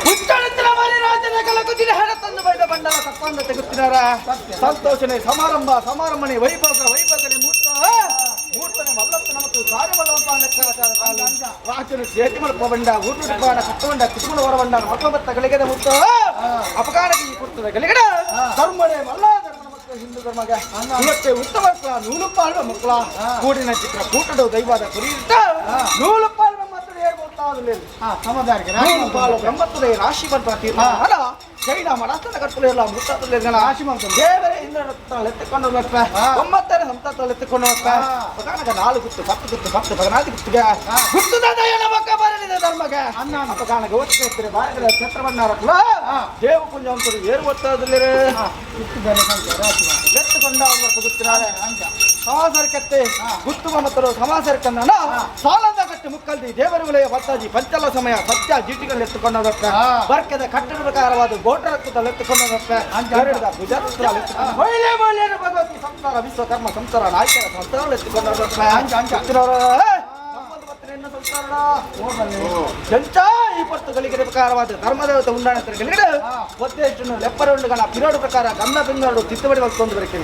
ಹುಚ್ಚಳಿತ್ರ ಮರಿ ರಾಜ್ಯದ ಕಲಕುದಿನ ಹೆಣ ತಂದು ಬೈದ ಬಂಡಲ ತಪ್ಪಂದ ತೆಗುತ್ತಿನಾರ ಸಂತೋಷನೆ ಸಮಾರಂಭ ಸಮಾರಂಭನೆ ವೈಭೋಗ ವೈಭೋಗನೆ ಮೂರ್ತ ಮೂರ್ತನೆ ಮಲ್ಲಪ್ಪನ ಮತ್ತು ಕಾರ್ಯವಲ್ಲವಂತ ಲೆಕ್ಕಾಚಾರ ರಾಜನು ಸೇತಿ ಮಲ್ಪ ಬಂಡ ಊಟದ ಬಾಣ ಕಟ್ಟುವಂಡ ಕುಟುಂಬ ಹೊರಬಂಡ ಮತ್ತೊಬ್ಬತ್ತ ಗಳಿಗೆದ ಮುತ್ತ ಅಪಕಾರಕ್ಕೆ ಈ ಕೊಡ್ತದ ಗಳಿಗಡ ಧರ್ಮನೇ ಮಲ್ಲ ಧರ್ಮನ ಮತ್ತು ಹಿಂದೂ ಧರ್ಮಗೆ ಇವತ್ತೆ ಉತ್ತಮ ನೂಲು ಪಾಲ್ವ ಮಕ್ಕಳ ಕೂಡಿನ ಚಿತ್ರ ಕೂಟಡು ದೈವದ ಕುರಿಯಿಟ್ಟ ನೂಲು ಪಾಲ್ವ ಮತ್ತು ನೂಲು ಪಾಲು ಬ್ರಹ್ಮತ್ವದ ರಾಶಿ ಬಂತ ತೀರ್ಮಾನ ಜೈನ ಮಡಸ್ತನ ಕಟ್ಟಲು ಮುತ್ತಲ್ಲ ರಾಶಿ ಬಂತು ದೇವರೇ ಇಂದ್ರನ ಎತ್ತಿಕೊಂಡು ಬರ್ಪ ಒಂಬತ್ತರ ಸಂತತ ಎತ್ತಿಕೊಂಡು ಬರ್ಪ ಪಗಾನಗ ನಾಲ್ಕು ಗುತ್ತು ಪತ್ತು ಗುತ್ತು ಪತ್ತು ಪಗನಾದಿ ಗುತ್ತಿಗೆ ಗುತ್ತದ ದಯನ ಬಕ್ಕ ಬರಲಿದೆ ಧರ್ಮಗೆ ಅಪಗಾನಗ ಓದ್ತಿರ್ತಾರೆ ಬಾರಗಳ ಛತ್ರವನ್ನಾರಕ್ಲ ದೇವ ಪುಂಜ ಅಂತರು ಏರು ಒತ್ತದಿಲ್ಲ ಎತ್ತುಕೊಂಡ ಗುತ್ತಿನಾರೆ ಸಮಾಸರ್ಕತ್ತೆ ಗುತ್ತು ಮತ್ತರು ಸಮಾಸರ್ಕನ್ನ ಸಾಲದ ಕಟ್ಟು ಮುಕ್ಕಲ್ದಿ ದೇವರ ವಲಯ ಭತ್ತಾಜಿ ಪಂಚಲ ಸಮಯ ಸತ್ಯ ಜೀಟಿಗಳು ಎತ್ತುಕೊಂಡ ಬರ್ಕದ ಕಟ್ಟಡ ಪ್ರಕಾರವಾದ ಗೋಟರ ಎತ್ತುಕೊಂಡ ಒಳ್ಳೆ ಒಳ್ಳೆ ಭಗವತಿ ಸಂಸಾರ ವಿಶ್ವಕರ್ಮ ಸಂಸಾರ ನಾಯಕರ ಸಂಸಾರ ಎತ್ತುಕೊಂಡ ಎಂತ ಈ ಪರ್ತುಗಳಿಗೆ ಪ್ರಕಾರವಾದ ಧರ್ಮದೇವತೆ ಉಂಡಾಣಗಳಿಗೆ ಒತ್ತೇಷ್ಟನ್ನು ಲೆಪ್ಪರುಂಡುಗಳ ಪಿರೋಡು ಪ್ರಕಾರ ಗಂಧ ಬೆಂಗಳೂರು ತಿದ್ದುಪಡಿ ಮಾಡ್ಕೊಂಡು ಬರಕ್ಕೆ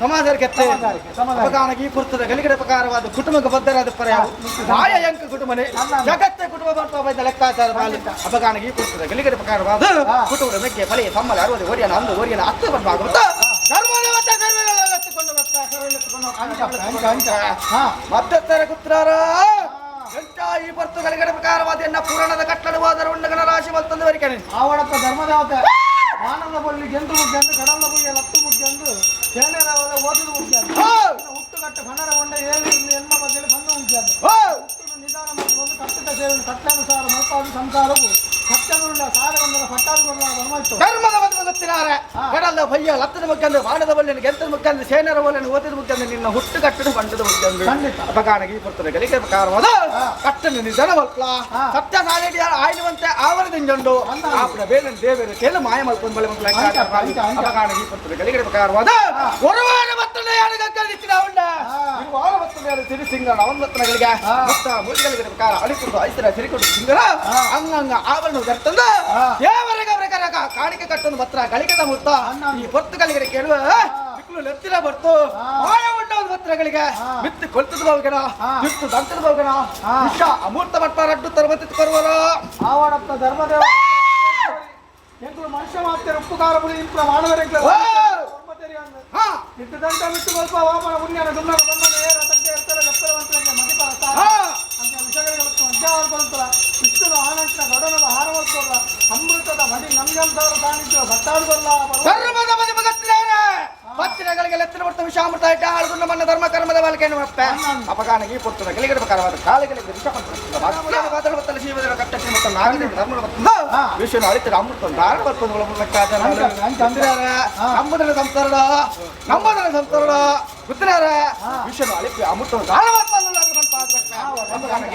ಸಮಾಜಕ್ಕೆ ಈ ಗಲಿಗಡೆ ಪ್ರಕಾರವಾದ ಕುಟುಂಬಕ್ಕೆ ಬದ್ಧರಾದ ಪರ್ಯಾಯ ಮಾಯ ಎಂಕ ಕುಟುಂಬನೇ ಜಗತ್ತೇ ಕುಟುಂಬ ಬರ್ತಾ ಲೆಕ್ಕಾಚಾರ ಅಪಗಾನಗೆ ಈ ಪುರ್ತದ ಗಲಿಗಡೆ ಪ್ರಕಾರವಾದ ಕುಟುಂಬದ ಮೆಕ್ಕೆ ಫಲೆ ಸಮ್ಮಲ ಅರವದು ಓರಿಯನ ಅಂದು ಓರಿಯನ ಹತ್ತು ಬಂದಾಗುತ್ತ ಧರ್ಮದೇವತೆ ಧರ್ಮಗಳೆತ್ತಿಕೊಂಡು ಮಧ್ಯಸ್ಥರ ಕುತ್ರಾರ ಈ ಪರ್ತುಗಳಿಗಡೆ ಪ್ರಕಾರವಾದ ಎನ್ನ ಪುರಾಣದ ಕಟ್ಟಡವಾದ ಉಂಡಗಣ ರಾಶಿ ಬಂತಂದು ಬರಿಕೆ ಆವಡಪ್ಪ ಧರ್ಮದೇವತೆ ಮಾನದ ಬಳ್ಳಿ ಗೆಂದು ಮುಗ್ಗಂದು ಕಡಲ ಬುಯ್ಯ ಲತ್ತು ಮುಗ್ಗಂದು ಸೇನೆರವರ ಓದಿದ ಮುಗ್ಗಂದು ಹುಟ್ಟುಗಟ್ಟ ಬಣ್ಣರ ಹೊಂಡ ಏಳು ಇಲ್ಲಿ ಎನ್ನ ಬಗ್ಗೆ ಬಂದು ಮುಗ್ಗಂದು ಹುಟ್ಟುನು ನಿಧಾನ ಮಾಡಿಕೊಂಡು ಕಟ್ಟಿದ ಸೇವೆ ಕಟ್ಟಾನುಸಾರ ಮಲ್ಪಾದ ಸಂಸಾರವು ಸತ್ಯಗುರುಳ ಸಾರವಂದರ ಪಟ್ಟಾನುಗುರುಳ ಧರ್ಮಾಯ್ತು ಧರ್ಮದ ಬಗ್ಗೆ ಗೊತ್ತಿನಾರೆ ಕಡಲ ಭಯ್ಯ ಲತ್ತದ ಮುಗ್ಗಂದು ಬಾಣದ ಬಳ್ಳಿ ಗೆಂತದ ಮುಗ್ಗಂದು ಸೇನರ ಬಳ್ಳಿ ಓದಿದ ಮುಗ್ಗಂದು ನಿನ್ನ ಹುಟ್ಟು ಕಟ್ಟಡ ಬಂಡದ ಮುಗ್ಗಂದು ಖಂಡಿತ. ಅಪಗಾನಗಿ ಬರ್ತದೆ ಗಲಿಗೆ ಪ್ರಕಾರವಾದ ಕಟ್ಟನ ನಿಧಾನ ಮಲ್ಪಲ ಸತ್ಯ ಸಾಲಿಡಿ ಆಯ್ಲುವಂತೆ ಆವರದಿಂಜಂಡು ಆಪನ ಬೇಲನ್ ದೇವೇರು ಕೇಳು ಮಾಯ ಮಲ್ಕೊಂಡ್ ಬಳೆ ಮಕ್ಕಳ ಅಂಚ, ಅಂಚ, ಅಂಚ. ಅಪಗಾನಗಿ ಬರ್ತದೆ ಗಲಿಗೆ ಪ್ರಕಾರವಾದ ಒರವಾರ ಬತ್ತನೆ ಯಾರಿಗ ಉಂಡ ವಾರ ಬತ್ತನೆ ಸಿರಿ ಸಿಂಗರ ಅವನ್ ಬತ್ತನಗಳಿಗೆ ಮತ್ತ ಮೂಲಿಗಳಿಗೆ ಪ್ರಕಾರ ಅಳಿಕೊಂಡು ಐಸರ ಸಿರಿಕೊಂಡು ಸಿಂಗರ ಅಂಗಂಗ ಆವರಣ ಕರ್ತಂದ ದೇವರಿಗೆ ಪ್ರಕಾರ ಕಾಣಿಕೆ ಕಟ್ಟೊಂದು ಬತ್ರ ಗಳಿಗೆದ ಮುತ್ತ ಈ ಪೊರ್ತುಗಳಿಗೆ ಕೇಳುವ ಇಕ್ಲು ನೆತ್ತಿನ ಬರ್ತು ಮಾಯ ಉಂಡ ಒಂದು ಪತ್ರಗಳಿಗೆ ಮಿತ್ತು ಕೊಲ್ತದ ಬಾವುಗಣ ಮಿತ್ತು ದಂತದ ಬಾವುಗಣ ವಿಷ ಅಮೂರ್ತ ಮಟ್ಟ ರಡ್ಡು ತರಬತ್ತಿ ಬರುವರ ಆವಡಪ್ಪ ಧರ್ಮದೇವ ಎಂಕುಲು ಮನುಷ್ಯ ಮಾತ್ರ ಉಪ್ಪು ಖಾರ ಪುಳಿ ಇಂಪ್ರ ಮಾನವರೆಂಕ್ಲ ಹಾ ಇಟ್ಟದಂತ ಬಿಟ್ಟು ಸ್ವಲ್ಪ ವಾಮನ ಪುಣ್ಯನ ದುನ್ನನ ಬಮ್ಮನ ಏರ ತಗ್ಗೆ ಇರ್ತಾರೆ ಲೆಪ್ಪರ ಮಂತ್ರಕ್ಕೆ ಮದಿಪರ ಹಾ ಅಂತ ವಿಷಯಗಳಿಗೆ ಮತ್ತು ಮಧ್ಯಾಹ್ನ ಕೊಡ್ತಾರ ವಿಷ್ಣುನ ಆನಂತರ ಗಡನದ ಹಾರ ಕೊಡ್ರ ಅಮೃತದ ಮಡಿ ನಮ್ಗಂತವರ ಸಾನ್ನಿಧ್ಯ ಭಟ್ಟಾಡು ಬರಲ್ಲ ಧರ್ಮದ ಬದಿ ಬಗತ್ತಿದ್ದಾರೆ ಪತ್ತಿನಗಳಿಗೆ ಲೆತ್ತಿನ ಬರ್ತ ವಿಷಾಮೃತ ಇಟ್ಟ ಆಳುಗುಣ ಮನ್ನ ಧರ್ಮ ಕರ್ಮದ ಬಾಲಿಕೆಯನ್ನು ಮತ್ತೆ ಅಪಗಾನಗಿ ಪುರ್ತದ ಗೆಲಿಗಡ ಪ್ರಕಾರವಾದ ಕಾಲಗಳಿಗೆ ವಿಷ ಬತ್ತಲ ಶಿವದ ಕಟ್ಟಕ್ಕೆ ಮತ್ತು ನಾಗದ ಧರ್ಮದ ಬತ್ತದ ವಿಷಯನ ಅಳಿತರ ಅಮೃತ ದಾರ ನಮ್ಮದನ ಸಂಸಾರ ನಮ್ಮದನ ಸಂಸಾರ ಗೊತ್ತಿನಾರ ವಿಷಯನ ಅಳಿಪಿ ಅಮೃತ ದಾರ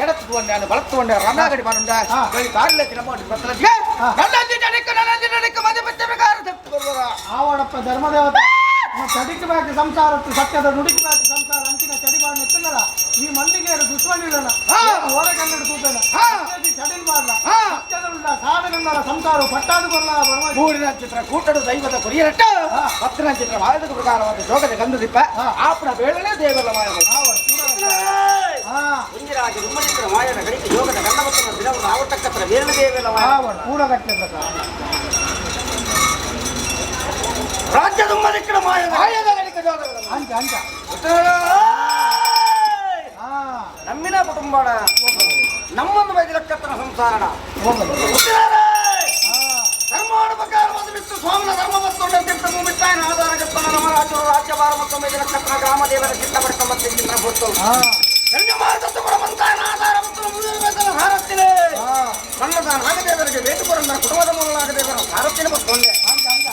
ಎಡತ್ತು ಬಲತ್ತು ರಣಾಗಡಿ ಮಾಡುಂಡ ಕಾರಿಲ್ಲ ನಮ್ಮ ಬತ್ತಲಕ್ಕೆ ನನ್ನ ಮಧ್ಯ ಪ್ರಕಾರ ಆವಡಪ್ಪ ಧರ್ಮದೇವತೆ ಚಡಿக்கு ಬಾಕಿ ಸಂಸಾರ ಸತ್ಯದ ನುಡಿக்கு ಬಾಕಿ ಸಂಸಾರ ಅಂಚಿನ ಚಡಿ ಬಾಣ ಎತ್ತನಲ್ಲ ಈ ಮಲ್ಲಿಗೆ ದುಶ್ಮನಿಡಲ್ಲ ಹೊರ ಕನ್ನಡ ಕೂತಲ್ಲ ಚಡಿಲ್ ಮಾಡಲ ಸತ್ಯದ ಸಾಧನ ಸಂಸಾರ ಪಟ್ಟಾದು ಬರಲ್ಲ ಬರಮ ಮೂಡಿನ ಚಿತ್ರ ಕೂಟಡು ದೈವದ ಕೊರಿಯರಟ್ಟ ಪತ್ತಿನ ಚಿತ್ರ ವಾಯದ ಪ್ರಕಾರವಾದ ಜೋಗದ ಗಂಧದೀಪ ಆಪನ ಬೇಳನೆ ದೇವರ ಮಾಯ ಮಾಯನ ಗಣಿತ ಯೋಗದ ಗಂಧಮತ್ತನ ದಿನವನ್ನು ಆವರ್ತಕ್ಕತ್ರ ಬೇರಳ ದೇವರ ಮಾಯ ಕೂಡಗಟ್ಟಲೆ ಪ್ರಕಾರ ರಾಜ್ಯದ ಮದಿಕ್ಕಡ ಮಾಯ ಮಾಯದ ಗಣಿತ ಜೋಗದ ಅಂಚ ಅಂಚ ಹಾ. ನಮ್ಮಿನ ಕುಟುಂಬಡ ನಮ್ಮೊಂದು ಬೈದಿಲಕ್ಕತ್ತನ ಸಂಸಾರಣ ಧರ್ಮಾಡ ಪ್ರಕಾರ ಒಂದು ಬಿತ್ತು ಸ್ವಾಮಿನ ಧರ್ಮ ಮತ್ತು ತೀರ್ಥ ಮುಮಿತ್ತಾಯನ ಆಧಾರಗತ್ತನ ನಮ್ಮ ರಾಜರು ರಾಜ್ಯಭಾರ ಮತ್ತು ಬೈದಿಲಕ್ಕತ್ತನ ಗ್ರಾಮ ದೇವರ ಚಿತ್ತ ಪಡ್ಕ ಮತ್ತು ಚಿತ್ರ ಹೊತ್ತು ಆಧಾರ ಮತ್ತು ಮುಗಿದ ಭಾರತಿನೇ ಸಣ್ಣದ ನಾಗದೇವರಿಗೆ ವೇಟುಪುರಂದರ ಕುಟುಂಬದ ಮೂಲ ನಾಗದೇವರ ಭಾರತಿನ ಮತ್ತೊಂದೆ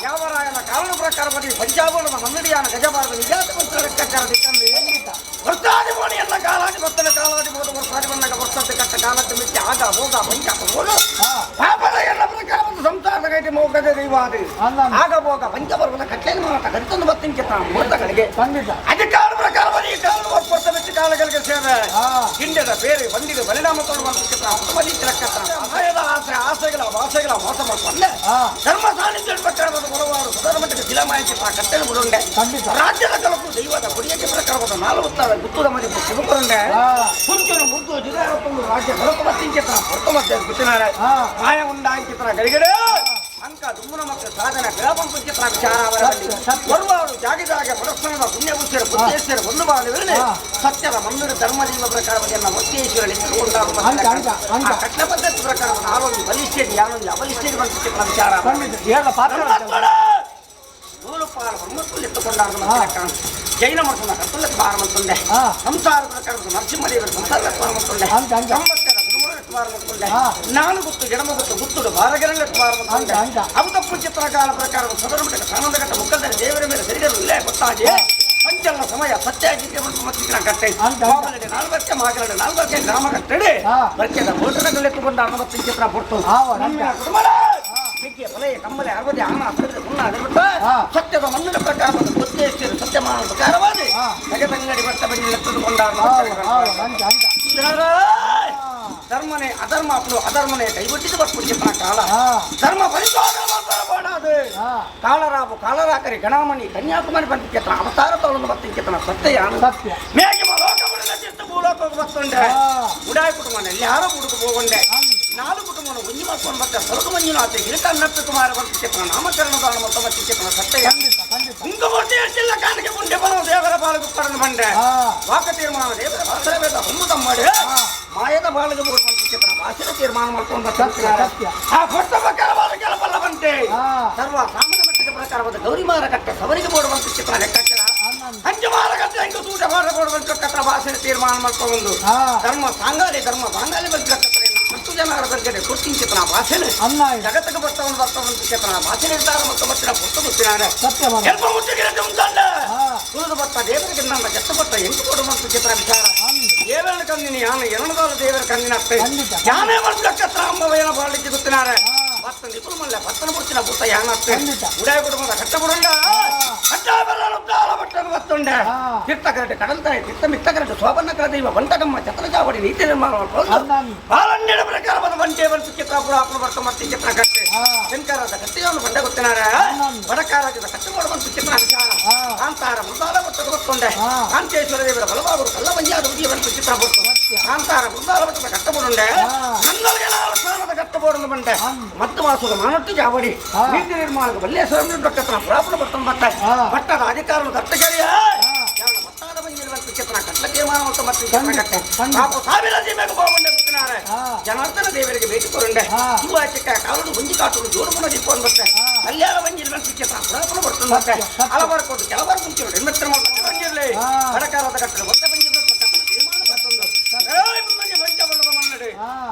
ಯಾವರಾಯನ ಕಾರಣ ಪ್ರಕಾರ ಬದಿ ಪಂಚಾಬುರದ ಮನ್ನಡಿಯಾನ ಗಜಬಾರದ ನಿಜಾತ ಮಂತ್ರ ಲೆಕ್ಕಾಚಾರ ದಿಕ್ಕಂದು ವರ್ಷಾದಿ ಮೋಡಿ ಎಲ್ಲ ಕಾಲಾದಿ ಬತ್ತನ ಕಾಲಾದಿ ಬೋಧ ವರ್ಷಾದಿ ಬಂದಾಗ ವರ್ಷದ ಕಟ್ಟ ಕಾಲಕ್ಕೆ ಮಿಕ್ಕಿ ಆಗ ಭೋಗ ಪಂಚ ಭೋಗ ಪಾಪದ ಎಲ್ಲ ಪ್ರಕಾರ ಒಂದು ಸಂಸಾರದ ಕೈಟಿ ಮೋಗದೆ ದೈವಾದಿ ಆಗ ಭೋಗ ಪಂಚಪರ್ವದ ಕಟ್ಲೇನು ಮಾಟ ಕರಿತೊಂದು ಬತ್ತಿಂಕಿತ ಮೂರ್ತಗಳಿಗೆ ಖಂಡಿತ. ಅಧಿಕಾರ ಪ್ರಕಾರ ಬರೀ ಕಾಲ ವರ್ಷ ಮೆಚ್ಚಿ ಕಾಲಗಳಿಗೆ ಸೇವೆ ಹಿಂಡದ ಬೇರೆ ಬಂದಿದ ಪರಿಣಾಮ ತೋಡುವಂತ ಭಯದ ಆಸೆ ಆಸೆಗಳ ವಾಸೆಗಳ ಮೋಸ ಮಾಡಿಕೊಂಡೆ ಧರ್ಮ ಸಾನ್ನಿಧ್ಯ ಪ್ರಕಾರದ ಬಲವಾರು ಸುಧಾರ ಮಟ್ಟಕ್ಕೆ ಶಿಲಾಮಾಯಿಸಿ ಕಟ್ಟಲು ಬಿಡುಂಡೆ ಖಂಡಿತ. ರಾಜ್ಯದ ಕಲಕು ದೈವದ ಕೊಡಿಯಕ್ಕೆ ಪ್ರಕಾರದ ನಾಲ್ಕು ಗುತ್ತದ ಮದಿಪು ಶಿವಕುರುಂಡೆ ಕುಂಚನು ಮುದ್ದು ಜಿದಾರತ್ತೊಂದು ರಾಜ್ಯ ಹೊರತು ಮತ್ತಿಂಚಿತ್ರ ಹೊರತು ಮಧ್ಯೆ ಗುತ್ತಿನಾರೆ ಮಾಯ ಉಂಡಾಂಚಿತ್ರ ಗಡಿಗಡೆ ಅಂಕ ದುಮ್ಮನ ಮಕ್ಕಳ ಸಾಧನ ಗ್ರಾಮ ಚಿತ್ರ ವಿಚಾರ ಬರುವಾರು ಜಾಗಿದಾಗ ಮನಸ್ಸನದ ಪುಣ್ಯಪುರುಷರ ಬುದ್ಧೇಶ್ವರ ಒಂದು ಬಾಳುವಿರಲಿ ಸತ್ಯದ ಮಂದಿರ ಧರ್ಮ ಜೀವ ಪ್ರಕಾರವನ್ನು ಒತ್ತೇಶ್ವರ ಅಂಕ, ಅಂಕ, ಅಂಕ. ಕಟ್ಟ ಪದ್ಧತಿ ಪ್ರಕಾರ ಆರೊಂದು ಬಲಿಷ್ಠ ಯಾರೊಂದು ಅಬಲಿಷ್ಠ ಚಿತ್ರ ವಿಚಾರ ಖಂಡಿತ. ಏಳ ಪಾತ್ರ ನೂಲು ಪಾಲು ಬ್ರಹ್ಮತ್ವಲ್ಲಿ ಎತ್ತುಕೊಂಡಾರ್ದ ಮಕ್ಕಳ ಜೈನ ಮಠದ ಕರ್ತವ್ಯ ಭಾರ ಮಂತುಂಡೆ ಸಂಸಾರ ಪ್ರಕಾರದ ನರಸಿಂಹದೇವರ ಸಂಸಾರ ಭಾರ ಮಂತುಂಡೆ ಅಂಕ, ಅಂಕ. ಸಂಬತ್ತರ ಕುಟುಂಬದ ಭಾರ ಮಂತುಂಡೆ ನಾನು ಗುತ್ತು ಜಡಮ ಗುತ್ತು ಗುತ್ತುಡು ಭಾರಗರಲ್ಲ ಭಾರ ಮಂತುಂಡೆ ಅಂಕ, ಅಂಕ. ಅವು ತಪ್ಪು ಚಿತ್ರಕಾಲ ಪ್ರಕಾರದ ಸದರ ಮಠದ ಸಾನಂದಘಟ್ಟ ಮುಖಂಡರ ದೇವರ ಮೇಲೆ ಸರಿಗರು ಇಲ್ಲೇ ಗೊತ್ತಾಗಿ ಪಂಚಲ್ಲ ಸಮಯ ಸತ್ಯಾಗಿದ್ದೆ ಮತ್ತು ಕಟ್ಟೆ ಅಂಕ, ಅಂಕ. ಮಾಮಲಡೆ ನಾಲ್ವಕ್ಕೆ ಮಾಗಲಡೆ ನಾಲ್ವಕ್ಕೆ ಗ್ರಾಮ ಕಟ್ಟಡೆ ಬರ್ಕೆದ ಮೋಟರಗಳೆತ್ತುಕೊಂಡ ಅರವತ್ತು ಚಿತ್ರ ಪುಟ್ಟು ಅಂಕ. ಕುಟುಂಬದ ಮಿಕ್ಕಿಯ ಬಲೆಯ ಕಮ್ಮಲೆ ಅರವದಿ ಆನ ಅಸರದ ಸುಣ್ಣ ಅದರ್ಬಿಟ್ಟು ಸತ್ಯದ ಮಣ್ಣಿನ ಪ್ರಕಾರ ಮತ್ತು ಬುದ್ಧೇಶ್ವರ ಸತ್ಯಮಾನ ಪ್ರಕಾರವಾದ ಜಗದಂಗಡಿ ಬಟ್ಟ ಬನ್ನಿ ಎತ್ತುಕೊಂಡಾರ ಅಂಕ, ಅಂಕ. ಧರ್ಮನೇ ಅಧರ್ಮ ಅಪ್ಪನು ಅಧರ್ಮನೇ ಕೈಬಿಟ್ಟಿದ್ದು ಬರ್ಪುಚಿತನ ಕಾಲ ಧರ್ಮ ಪರಿಶೋಧನೆ ಮಾಡ್ತಾರೆ ಕಾಳರಾಬು ಕಾಳರಾಕರಿ ಗಣಾಮಣಿ ಕನ್ಯಾಕುಮಾರಿ ಬಂತಿಕೆತನ ಅವತಾರ ತೋಳನ್ನು ಬತ್ತಿಕೆತನ ಸತ್ಯ ಸತ್ಯ. ಮೇಘಮ ಲೋಕ ಬುಡದ ಚಿತ್ತ ಭೂಲೋಕಕ್ಕೆ ಬತ್ತುಂಡೆ ಉಡಾಯ ಕುಟುಂಬನ ಯಾರೋ ಬುಡುಕು ಹೋಗೊಂಡೆ ನಾಲ್ಕು ಕುಟುಂಬನ ಒಂಜಿ ಮಾಡ್ಕೊಂಡು ಬರ್ತಾರೆ ಸೊರಗು ಮಂಜುನಾಥ ಹಿರಕನ್ನಪ್ಪ ಕುಮಾರ ಬಂತಿಕೆತನ ನಾಮಕರಣದಾನ ಮತ್ತು ಬತ್ತಿಕೆತನ ಸತ್ಯ ಖಂಡಿತ ಖಂಡಿತ. ಕುಂಕಮೂರ್ತಿ ಅಷ್ಟಿಲ್ಲ ಕಾಣಿಕೆ ಪುಂಡೆ ಬಲವು ದೇವರ ಬಾಲಗು ಕಡಲು ಬಂಡೆ ವಾಕ ತೀರ್ಮಾನ ದೇವರ ಬಾಸರಬೇದ ಹೊಮ್ಮುದ ಮಾಡಿ ಮಾಯದ ಬಾಳಿಗೆ ಬಂತಿಕೆತನ ಭಾಷಣ ತೀರ್ಮಾನ ಮಾಡ್ಕೊಂಡು ಸತ್ಯ, ಬರ್ತಾರೆ ಸತ್ಯ. ಆ ಕೊಟ್ಟ ಪ್ರಕಾರವಾದ ಕೆಲವಲ್ಲ ಬಂತೆ ಸರ್ವ ಸಾಮಾನ್ಯ ಮಟ್ಟದ ಪ್ರಕಾರವಾದ ಗೌರಿ ಮಾರಕಟ್ಟೆ ಸವರಿಗೆ ಬೋಡುವಂತ ಚಿತ್ರ ಲೆಕ್ಕಾಚಾರ ಹಂಚು ಮಾರಕಟ್ಟೆ ಹೆಂಗು ಸೂಟ ಮಾರ ಬೋಡುವಂತ ಕತ್ರ ಭಾಷೆ ತೀರ್ಮಾನ ಮಾಡ್ಕೊಂಡು ಧರ್ಮ ಸಾಂಗಾಲಿ ಧರ್ಮ ಬಾಂಗಾಲಿ ಬಗ್ಗೆ ಲೆಕ್ಕಾಚಾರ ಹತ್ತು ಜನರ ಬಗ್ಗೆ ಗುರ್ತಿಂಚಿತನ ಭಾಷೆನೆ ಅನ್ನ ಜಗತ್ತಿಗೆ ಬರ್ತವನು ಬರ್ತವಂತ ಚಿತ್ರನ ಭಾಷೆ ನಿರ್ಧಾರ ಮತ್ತು ಮತ್ತಿನ ಪುಟ್ಟ ಗೊತ್ತಿನಾರೆ ಸತ್ಯ ಮಾಮ. ಎಲ್ಪ ಮುಟ್ಟಿಗೆ ಉಂಟಂಡ ತುಳಿದು ಬತ್ತ ದೇವರಿಗೆ ನನ್ನ ಕೆತ್ತ ಬತ್ತ ಎಂಟು ಕೊಡುವಂತ ಚಿತ್ರ ವಿಚಾರ ದೇವರ ಕಂದಿನಿ ಯಾನ ಎರಡದಾಲ ದೇವರ ಕಂದಿನ ಅತ್ತೆ ಖಂಡಿತ. ಯಾನೇ ಮಾಡ್ಲಕ್ಕ ಅಂಬವೇನ ಬಾಳಲಿಕ್ಕೆ ಗೊತ್ತಿನಾರೆ ಭತ್ತ ನಿಪುಣ ಮಲ್ಲ ಭತ್ತನ ಬುಡ್ತಿನ ಭೂತ ಯಾನತ್ತೆ ಖಂಡಿತ. ಉಡಾಯ ಕುಟುಂಬದ ಕಟ್ಟ ಬುಡುಂಡ ಕಟ್ಟ ಬರಲು ಬಟ್ಟನು ಬತ್ತುಂಡೆ ತೀರ್ಥ ಕರಟೆ ಕಡಲ್ತಾಯಿ ತೀರ್ಥ ಮಿತ್ತ ಕರಟೆ ಶೋಭನ್ನ ಕರದೈವ ಬಂಟಕಮ್ಮ ಛತ್ರಚಾವಡಿ ನೀತಿ ನಿರ್ಮಾಣ ಮಾಡ್ಕೊಂಡು ಬಾಲಣ್ಯನ ಪ್ರಕಾರವಾದ ಬಂಟೆ ಬಂತು ಚಿತ್ರಾಪುರ ಅಪ್ಪನ ಬರ್ತ ಮತ್ತೆ ಚಿತ್ರ ಕಟ್ಟೆ ಶಂಕರದ ಕಟ್ಟೆಯನ್ನು ಬಂಡ ಗೊತ್ತಿನಾರೆ ಬಡಕಾರಾಜದ ಕಟ್ಟೆ ಮಾಡುವಂತ ಚಿತ್ರ ವಿಚಾರ ಕಾಂತಾರ ಮೃದಾಲ ಭಟ್ಟದ ಗೊತ್ತುಂಡೆ ಕಾಂತೇಶ್ವರ ದೇವರ ಬಲಬಾಬರು ಕಲ್ಲವಂಜಾದ ಉದಿಯ ಬಂತು ಚಿತ್ರ ಬೊಟ್ಟು ಕಾಂತಾರ ಮೃದಾಲ ಭಟ್ಟದ ಕಟ್ಟಬುಡುಂಡೆ ನನ್ನೊಳಗೆ ನಾಲ್ಕು ಸ್ಥಾನದ ಕಟ್ಟಬೋಡನ್ನು ಬಂಡೆ ಮತ್ತು ಮಾಸದ ಮಾನಟ್ಟು ಜಾವಡಿ ನೀತಿ ನಿರ್ಮಾಣದ ಬಲ್ಲೇಶ್ವರ ಡೊಕ್ಕತನ ಪುರಾಪುರ ಬರ್ತನ ಬಟ್ಟ ಭಟ್ಟದ ಅಧಿಕಾರವನ್ನು ದತ್ತಕರಿಯ ಭಟ್ಟಾದ ಬಂದಿರುವಂತ ಚಿತ್ರ ಕಟ್ಟ ತೀರ್ಮಾನ ಮತ್ತು ಮತ್ತೆ ಚಿತ್ರ ಕಟ್ಟೆ ಪಾಪ ಸಾವಿರ ಸೀಮೆಗೆ ಹೋಗೊಂಡೆ ಗೊತ್ತಿನಾರೆ ಜನಾರ್ದನ ದೇವರಿಗೆ ಭೇಟಿ ಕೊರುಂಡೆ ಶಿವ ಚಿಕ್ಕ ಕಾಲುಡು ಗುಂಜಿ ಕಾಟುಡು ಜೋಡು ಮುನ ದಿಕ್ಕೊಂಡು ಬರ್ತೆ ಕಲ್ಯಾಣ ಬಂದಿರುವಂತ ಚಿತ್ರ ಪುರಾಪುರ ಬರ್ತನ ಬಟ್ಟೆ ಹಲವಾರು ಕೊಟ್ಟು ಕೆಲವಾರು ಮುಂಚೆ ಹೆಣ್ಮತ್ರ ಬಂದಿರಲಿ ಬಡಕಾರದ ಕಟ್ಟಡ ಒತ್ತೆ ಬಂದಿರೋ ತೀರ್ಮಾನ ಬರ್ತಂದು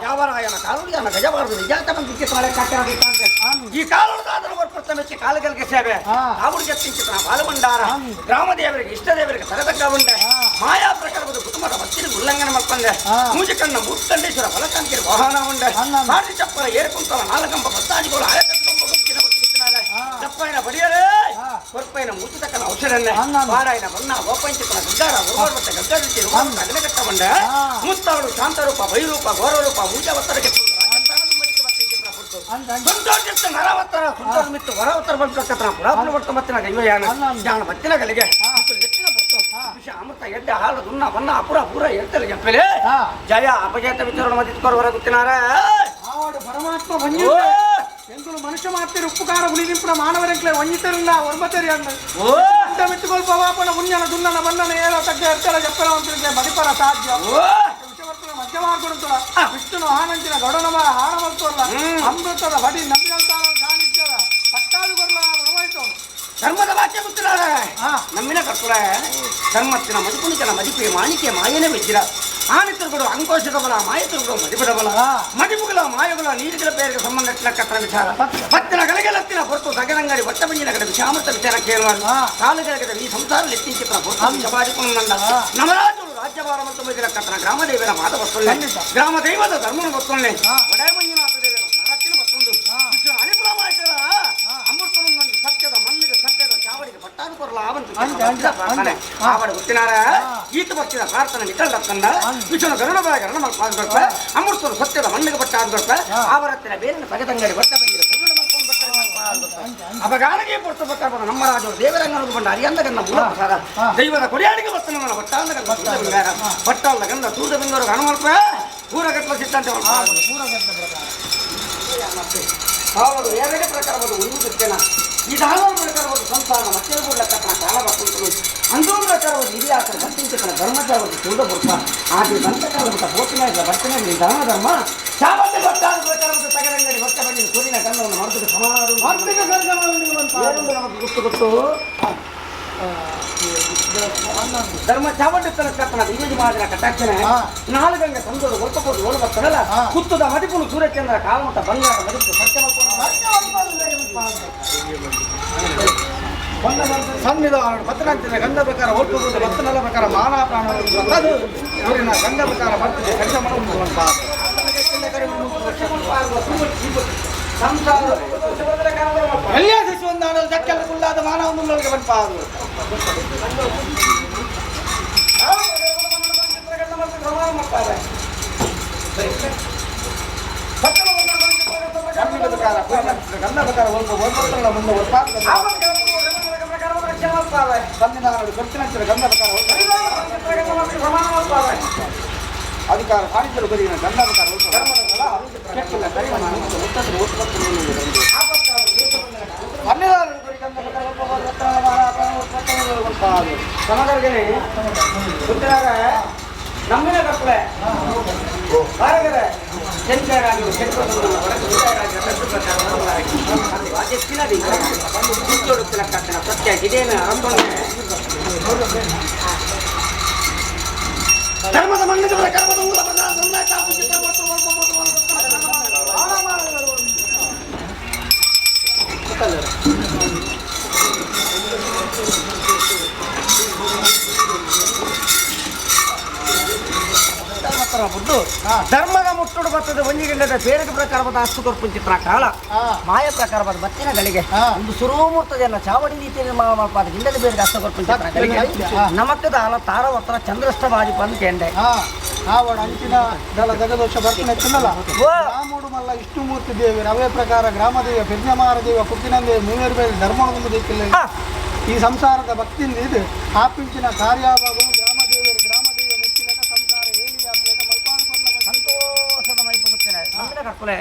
ಯಾವರಾಯನ ಕಾಲುಡಿಯನ ಗಜಬಾರದು ನಿಜಾತ ಬಂದು ಚಿತ್ರ ಕಟ್ಟೆ ಈ ಕಾಲುಡದಾದರೂ ಮೆಚ್ಚಿ ಕಾಲಗಳಿಗೆ ಸೇವೆ ಕಾವುಡು ಜತ್ತಿಂಚಿತನ ಬಾಲಭಂಡಾರ ಗ್ರಾಮ ದೇವರಿಗೆ ಇಷ್ಟ ದೇವರಿಗೆ ತರತಕ್ಕ ಉಂಡೆ ಮಾಯಾ ಪ್ರಕಾರದ ಕುಟುಂಬದ ಭಕ್ತಿಗೆ ಉಲ್ಲಂಘನೆ ಮಾಡ್ಕೊಂಡೆ ಮೂಜಕಣ್ಣ ಮೂರ್ತಂಡೇಶ್ವರ ಫಲಕಾಂತಿರ ವಾಹನ ಉಂಡೆ ಪಾಟಿ ಚಪ್ಪರ ಏರ್ಕುಂತಲ ನಾಲ್ಕಂಬ ಭಕ್ತಾದಿಗಳು ಆಯಕಟ್ಟೊಂಬ ಗುಂಪಿನ ಗೊತ್ತಿನಾರೆ ದಪ್ಪೈನ ಬಡಿಯರೇ ಕೊರ್ಪೈನ ಮೂಚತಕ್ಕನ ಔಷಧನ್ನೇ ಪಾರಾಯನ ಬಣ್ಣ ಓಪಂಚಿತನ ಗಂಗಾರ ಉರ್ವರ್ವತ್ತ ಗಂಗಾರುಚಿ ಅಗ್ನಘಟ್ಟ ಉಂಡೆ ಮುತ್ತಾಳು ಶಾಂತರೂಪ ಭೈರೂಪ ಘೋರರೂಪ ಮೂಜಾವತ್ತರಕ್ಕೆ ಸಂತೋಷ ನರವತ್ತರ ಸುಂದರ ಮಿತ್ತು ವರವತ್ತರ ಬಂತು ಪುರಾಪುರ ಬರ್ತ ಮತ್ತಿನ ದೈವಯಾನ ಜಾಣ ಮತ್ತಿನ ಗಲಿಗೆ ಲೆತ್ತಿನ ಬರ್ತು ವಿಷ ಅಮೃತ ಎಡ್ಡೆ ಹಾಲು ದುನ್ನ ಬನ್ನ ಅಪುರ ಪೂರ ಎಡ್ತಲೆ ಜಪ್ಪಲೆ ಜಯ ಅಪಜಯತ ವಿಚಾರಣ ಮದಿತ್ಕೊರವರ ಗೊತ್ತಿನಾರ ಆವಾಡು ಪರಮಾತ್ಮ ಬಂಜಿದ್ದೆ ಎಂಕುಲು ಮನುಷ್ಯ ಮಾತಿರು ಉಪ್ಪುಕಾರ ಹುಳಿ ನಿಂಪುನ ಮಾನವರೆಂಕ್ಲೆ ಒಂಜಿತರಿಂದ ಒರ್ಮತೇರಿ ಅಂದ ಅಂತ ಮೆತ್ತುಕೊಲ್ಪ ವಾಪನ ಪುಣ್ಯನ ದುನ್ನನ ಬನ್ನನ ಏಳ ತಗ್ಗ ಎರ್ತಲ ಜಪ್ಪಲ ಅಂತ ಮದಿಪರ ಸಾಧ್ಯ. ಓ. ರಾಜ್ಯವಾರ ಕೊಡುತ್ತಲ್ಲ ವಿಷ್ಣುನ ಆನಂಚಿನ ಗೌಡನಮರ ಹಾರ ಮಲ್ತೋರ್ಲ ಅಮೃತದ ಬಡಿ ನಂಬಿದಂತ ಸಾನ್ನಿಧ್ಯದ ಪಟ್ಟಾದು ಕೊರ್ಲ ಮನವಾಯ್ತು. ಧರ್ಮದ ವಾಕ್ಯ ಗೊತ್ತಿಲ್ಲ. ಹಾ. ನಮ್ಮಿನ ಕರ್ತುಲ ಧರ್ಮತ್ತಿನ ಮದಿಪುಣಿತನ ಮದಿಪೆ ಮಾಣಿಕ್ಯ ಮಾಯನ ವೆಜ್ಜಿರ ಆಣಿತರುಗಳು ಅಂಕೋಶದಬಲ ಮಾಯತರುಗಳು ಮದಿಪುಡಬಲ ಮದಿಪುಗಳ ಮಾಯಗಳ ನೀರುಗಳ ಬೇರೆ ಸಂಬಂಧ ಕತ್ರ ವಿಚಾರ ಪತ್ತಿನ ಗಲಗೆಲತ್ತಿನ ಹೊರತು ಸಗರಂಗಡಿ ಒಟ್ಟ ಬಂಜಿನ ಕಡೆ ವಿಷಾಮೃತ ವಿಚಾರ ಕೇಳುವ ಕಾಲುಗಳ ಈ ಸಂಸಾರ ಲೆಕ್ಕಿಂಚಿತನ ಹೊರತು ವಿಷಬಾಜಿಕೊಂಡ ನಮರಾಜರು ರಾಜ್ಯಭಾರ ಮತ್ತು ಮೈದಿರ ಕತ್ತನ ಗ್ರಾಮದೇವರ ಮಾತ ಬರ್ತೊಳ್ಳೆ ಗ್ರಾಮ ದೈವದ ಧರ್ಮನ ಬರ್ತೊಳ್ಳೆ ಒಡೆ ಮಂಜುನಾಥ ದೇವರ ಸಾರಥಿನ ಬರ್ತೊಂದು ಅನಿಪುರ ಅಮೃತನ ಸತ್ಯದ ಮಣ್ಣಿಗೆ ಸತ್ಯದ ಚಾವಡಿಗೆ ಪಟ್ಟಾದು ಕೊರಲ ಆವಂತ ಪ್ರಾರ್ಥನೆ ಆವಡ ಗೊತ್ತಿನಾರ ಈತ ಭಕ್ತಿದ ಪ್ರಾರ್ಥನೆ ನಿಕಲ್ದಕ್ಕಂದ ವಿಷ್ಣು ಗರುಡ ಗರಣ ಮಲ್ಪಾದ ಅಮೃತರು ಸತ್ಯದ ಮಣ್ಣಿಗೆ ಪಟ್ಟಾದ ಬರ್ತ ಆವರತ್ತಿನ ಬೇರಿನ ಸಗದಂಗಡಿ ಬಟ್ಟ ಬಂದಿರ ಗರುಡ ಮಲ್ಕೊಂಡು ಬರ್ತಾರೆ ಅಪಗಾನಗೆ ಪೊರ್ತು ಬರ್ತಾರೆ ನಮ್ಮ ರಾಜರು ದೇವರಂಗನ ಬಂಡ ಅರಿಯಂದ ಗಂಧ ಮೂಲ ಪ್ರಸಾದ ದೈವದ ಕೊಡಿಯಾಡಿಗೆ ಬರ್ತಾನೆ ನನ್ನ ಬಟ್ಟಾಂದ ಗಂಧ ಸೂರ್ಯ ಬಿಂಗಾರ ಬಟ್ಟಾಲ್ದ ಗಂಧ ಸೂರ್ಯ ಬಿಂಗಾರ ಗಣ ಮಲ್ಪ ಊರಗಟ್ಟಲ ಸಿದ್ಧಾಂತ ಅವರು ಎರಡೇ ಪ್ರಕಾರವಾದ ಒಂದು ಸತ್ಯನ ಈ ದಾನವ ಪ್ರಕಾರವಾದ ಸಂಸಾರ ಮತ್ತೆ ಕೂಡಲಕ್ಕನ ಕಾಲ ಬರ್ತುಂಟು ಅಂದೋ ಪ್ರಕಾರವಾದ ಹಿರಿಯಾಸರ ಭಕ್ತಿಂಚಕನ ಧರ್ಮಚಾರವಾದ ಸೂದ ಬುರ್ಪ ಆದಿ ಬಂತಕಾಲ ಮತ ಬೋತಿನ ಬರ್ತನೆ ದಾನ ಧರ್ಮ ಚಾವತಿ ಭಕ್ತಾದ ಪ್ರಕಾರವಾದ ತಗರಂಗಡಿ ಭಕ್ತ ಬಂದಿನ ಸೂರ್ಯನ ಗಂಧವನ್ನು ಮರುದಿಗೆ ಸಮಾನ. ನಮಗೆ ಗೊತ್ತು ಗೊತ್ತು ಧರ್ಮ ಚಾವಟಿ ತನಕ ದಿವ್ಯ ಮಾದಿನ ಕಟಾಕ್ಷಣ ನಾಲ್ಗಂಗ ಸಂದೋದ ಒಲ್ಪಕೋದು ಓಳು ಬರ್ತಾನಲ್ಲ ಕುತ್ತದ ಮದಿಪುನು ಸೂರ್ಯಚಂದ್ರ ಕಾಲಮತ ಬಂಗಾರ ಮದಿಪು ಸತ್ಯ ಸನ್ನಿಧಾನ ಪತ್ತನಂತಿನ ಗಂಧ ಪ್ರಕಾರ ಒಟ್ಟು ಪತ್ತನಲ ಪ್ರಕಾರ ಮಾನ ಪ್ರಾಣ ಅದು ಸೂರ್ಯನ ಗಂಧ ಪ್ರಕಾರ ಬರ್ತದೆ ಗಂಧ ಮನ ಎಲ್ಲ ಶಿಶುವಂದಾನ ದಕ್ಕೆಲ್ಲ ಕುಲ್ಲಾದ ಮಾನವ ಮುನ್ನೊಳಗೆ ಬಂಪಾದು. ಗಂಧ ಪ್ರಕಾರ ಒಲ್ಪ ಒಲ್ಪತ್ತನ ಮುಂದೆ ಒಲ್ಪಾದ ಸನ್ನಿಧಾನ ಗೊತ್ತಿನಂಚಿನ ಗಂಧ ಪ್ರಕಾರ ಅಧಿಕಾರ ಸಾಹಿತ್ಯರು ಬರೀನ ಗಂಧ ಪ್ರಕಾರ ಸಮಗರ್ಗನೆ ಗೊತ್ತಿನಾಗ ನಮ್ಮಿನ ಕಪ್ಪಲೆ ಬಾರಗರೆ ಚೆಂಚಾರಾಗಿ ಸತ್ಯ ಇದೇನು ಧರ್ಮದ ಮಣ್ಣಿಗೆ ಕರ್ಮದ ಮೂಲ ಧರ್ಮದ ಮುಟ್ಟುಡು ಬರ್ತದೆ ಒಂಜಿ ಗಂಟದ ಬೇರೆ ಪ್ರಕಾರವಾದ ಆಸ್ತು ಕೊರ್ಪುಂಚಿತ್ರ ಕಾಲ ಮಾಯ ಪ್ರಕಾರವಾದ ಬತ್ತಿನ ಗಳಿಗೆ ಒಂದು ಸುರುಮೂರ್ತದೆಲ್ಲ ಚಾವಡಿ ನೀತಿ ನಿರ್ಮಾಣ ಮಾಡ್ಪಾದ ಗಿಂಡದ ಬೇರೆ ಆಸ್ತು ಕೊರ್ಪುಂಚಿತ್ರ ಗಳಿಗೆ ನಮಕ್ಕದ ಅಲ ತಾರವತ್ರ ಚಂದ್ರಷ್ಟವಾದಿ ಬಂದು ಕೇಂಡೆ ಆವಡ ಅಂಚಿನ ದಳ ಜಗದೋಷ ಬರ್ತನೆ ತಿನ್ನಲ್ಲ ರಾಮುಡು ಮಲ್ಲ ಇಷ್ಟಮೂರ್ತಿ ದೇವಿ ರವೆ ಪ್ರಕಾರ ಗ್ರಾಮದೇವ ಪೆರ್ಜಮಾರ ದೇವ ಕುಕ್ಕಿನಂದೇವ ಮೂವೇರು ಬೇರೆ ಧರ್ಮವನ್ನು ದೇಕಿಲ್ಲ. ಈ ಸಂಸಾರದ ಭಕ್ತಿಯಿಂದ ಇದು ಆಪಿಂಚಿನ ಕಾರ್ಯವಾಗು ಗ್ರಾಮದೇವರು ಗ್ರಾಮದೇವ ಮೆಚ್ಚಿನಕ ಸಂಸಾರ ಹೇಳಿ ಆಪ್ಲೇಕ ಮಲ್ಪಾದು ಕೊಡ್ಲ. ಸಂತೋಷದ ಮೈಪು ಗೊತ್ತಿನ ನಮ್ಮಿನ ಕರ್ಕುಲೆ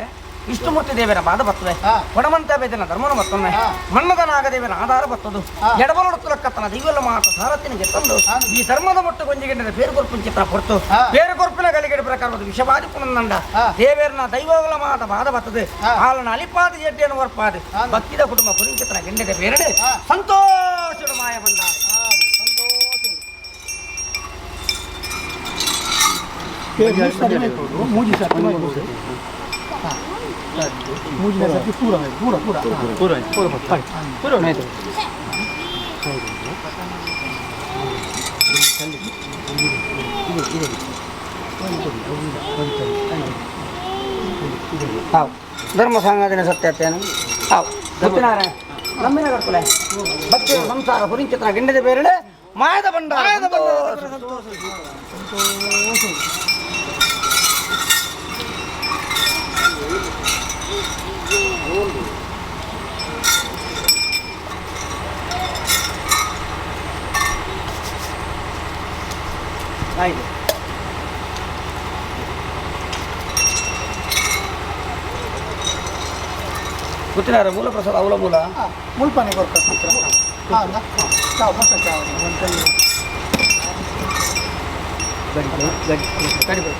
ಇಷ್ಟಮೂರ್ತಿ ದೇವರ ಬಾದ ಬರ್ತದೆ ಕೊಡಮಂತ ಬೇದನ ಧರ್ಮನ ಬರ್ತದೆ ಮಣ್ಣದ ನಾಗದೇವನ ಆಧಾರ ಬರ್ತದು ಎಡಬಲೊಡುತ್ತಲಕ್ಕತ್ತನ ದೈವಲ್ಲ ಮಾತು ಸಾರಥಿನ ಗೆತ್ತಂದು ಈ ಧರ್ಮದ ಮೊಟ್ಟು ಗೊಂಜಿಗೆಂಡದ ಬೇರು ಕೊರ್ಪಿನ ಚಿತ್ರ ಕೊಡ್ತು ಬೇರು ಕೊರ್ಪಿನ ಗಳಿಗೆಡ ಪ್ರಕಾರದ ವಿಷವಾದಿ ಪುನಂದ ದೇವೇರ್ನ ದೈವಗಳ ಮಾತ ಬಾದ ಬರ್ತದೆ ಹಾಲನ ಅಲಿಪಾದ ಜಡ್ಡಿಯನ್ನು ಹೊರಪಾದ ಭಕ್ತಿದ ಕುಟುಂಬ ಪುರಿಂಚಿತ್ರ ಗೆಂಡದ ಬೇರಡೆ ಸಂತೋಷದ ಮಾಯ ಬಂದ. ಮೂಜಿ ಸರ್ ಮೂಜಿನ ಸರ್ತಿ ಪೂರ ಪೂರ ಪೂರ ಪೂರ ಪೂರ ಪೂರ ಆಯ್ತು. ಹಾವು ಧರ್ಮ ಸಂಗಾದಿನ ಸತ್ಯತ್ತೇನು ಹಾವು ಗೊತ್ತಿನಾರ ನಮ್ಮಿನ ಕರ್ಕುಲೆ ಭಕ್ತಿಯ ಸಂಸಾರ ಹುರಿಂಚಿತ್ರ ಗಿಂಡದ ಬೇರಡೆ ಮಾಯದ ಬಂಡ ಆಯ್ತು. ಗೊತ್ತಿನಾರ ಮೂಲ ಪ್ರಸಾದ ಅವಲ ಮೂಲ ಮುಲ್ಪನೆ ಕೊರ್ಕ ಹಾಂ ಚಾವ್ ಮೊಟ್ಟ ಚಾವ್ ಒಂದು. ಗಡಿ ಗಡಿ ಗಡಿ.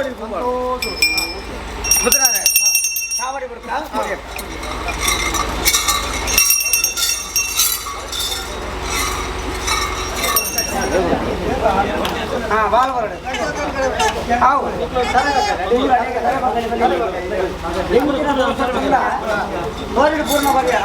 ಚಾವಡಿ ಚಾವಡಿ ಬಿಡ್ತಾ. ಹಾ, ಬಾಲ್ ಬರಡೆ. ಹಾವು ತೋರಿಡು ಪೂರ್ಣ ಬರೆಯ.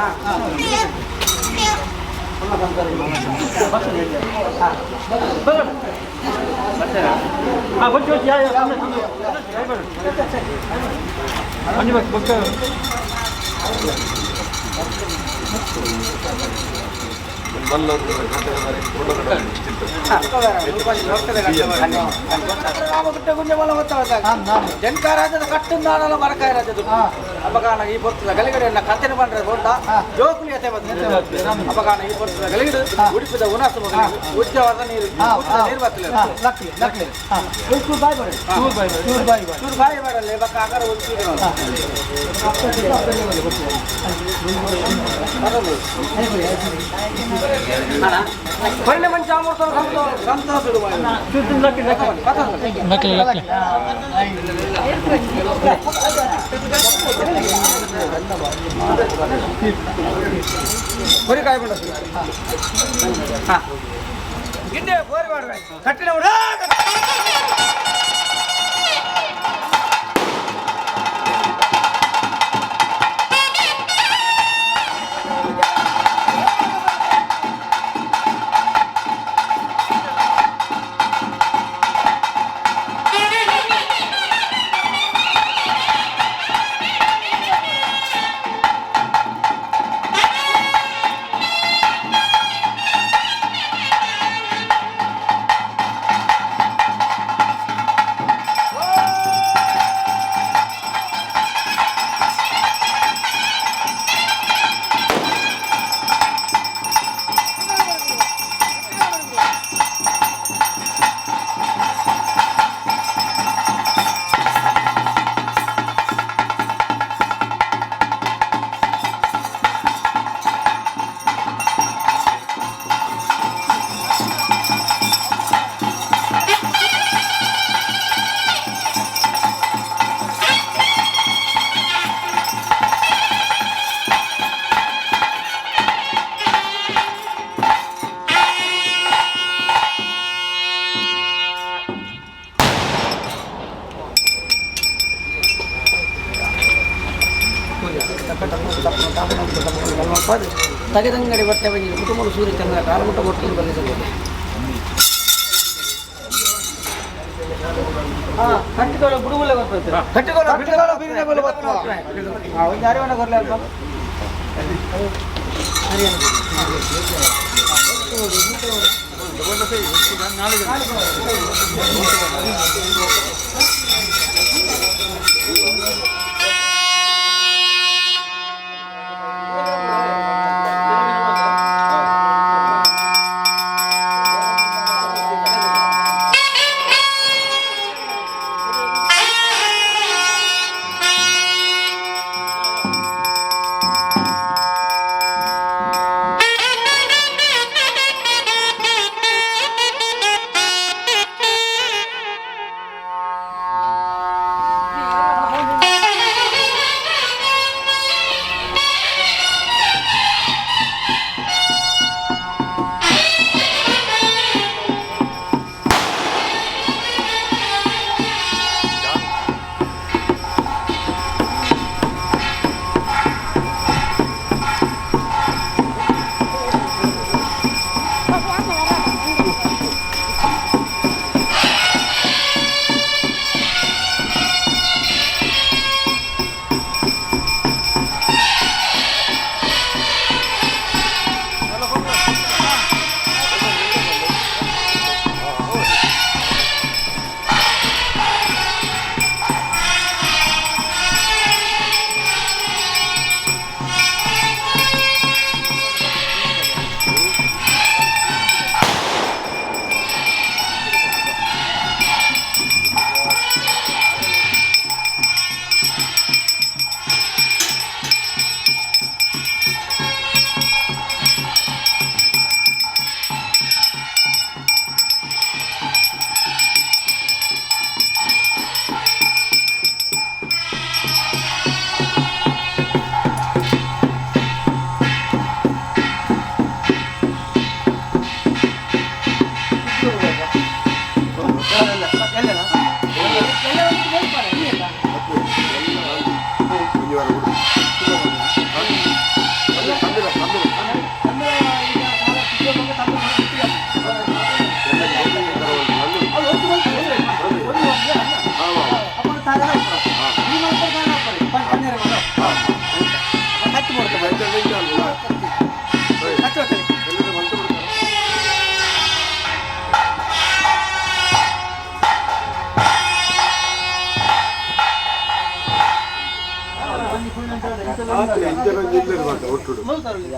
ಜನ್ಕಾರಾಜದ ಕಟ್ಟುಂದಾನಲ ಮರಕಾಯ ರಾಜದ ಅಪಗಾನ ಈ ಪೊರ್ತದ ಗಲಿಗಡೆಯನ್ನ ಕಥೆನ ಪಂಡ್ರೆ ಬೋಂಡ ಜೋಕುಲಿ ಕತೆ ಬಂದ ಅಪಗಾನ ಈ ಪೊರ್ತದ ಗಲಿಗಡು ಉಡುಪಿದ ಉನಾಸು ಮಗಲಿಗೆ ಉಜ್ಜವರ್ಧ ನೀರು ಉಜ್ಜದ ನೀರು ಬತ್ತಲೆ. Luckily luckily. ಚೂರು ಬಾಯಿ ಬರ, ಚೂರು ಬಾಯಿ ಬರ. ಚೂರು ಬಾಯಿ ಬರಲ್ಲ ಬಕ್ಕ ಆಕಾರ ಉಜ್ಜಿ ಪರಿಣಾಮ ಮಂಚಾಮೃತ ಸಂತೋಷ. Luckily luckily. ಹೊರಿಕಾಯಿ ಬಂಡ. ಹಾಂ, ಗಿಡ್ಡೆ ಬೋರಿ ಮಾಡ್ಬೇಕು ಕಟ್ಟಿನ. ತಗೆದಂಗಡಿ ಬಟ್ಟೆ ಬಂದಿದೆ. ಕುಟುಂಬದ ಸೂರ್ಯಚಂದ್ರ ಕಾಲುಮುಟ್ಟ ಕೊಟ್ಟು ಬಂದಿದೆ. ಕಟ್ಟಿಕೊಳ್ಳೋ ಬುಡುಗುಲೆ ಬರ್ತದೆ. ಕಟ್ಟಿಕೊಳ್ಳೋ ಕಟ್ಟಿಕೊಳ್ಳೋ ಬಿರಿನ ಬಲು ಬತ್ತು. ಒಂದು ಅರಿವಣ ಕೊರ್ಲೆ ಅಲ್ಪ. Thank you.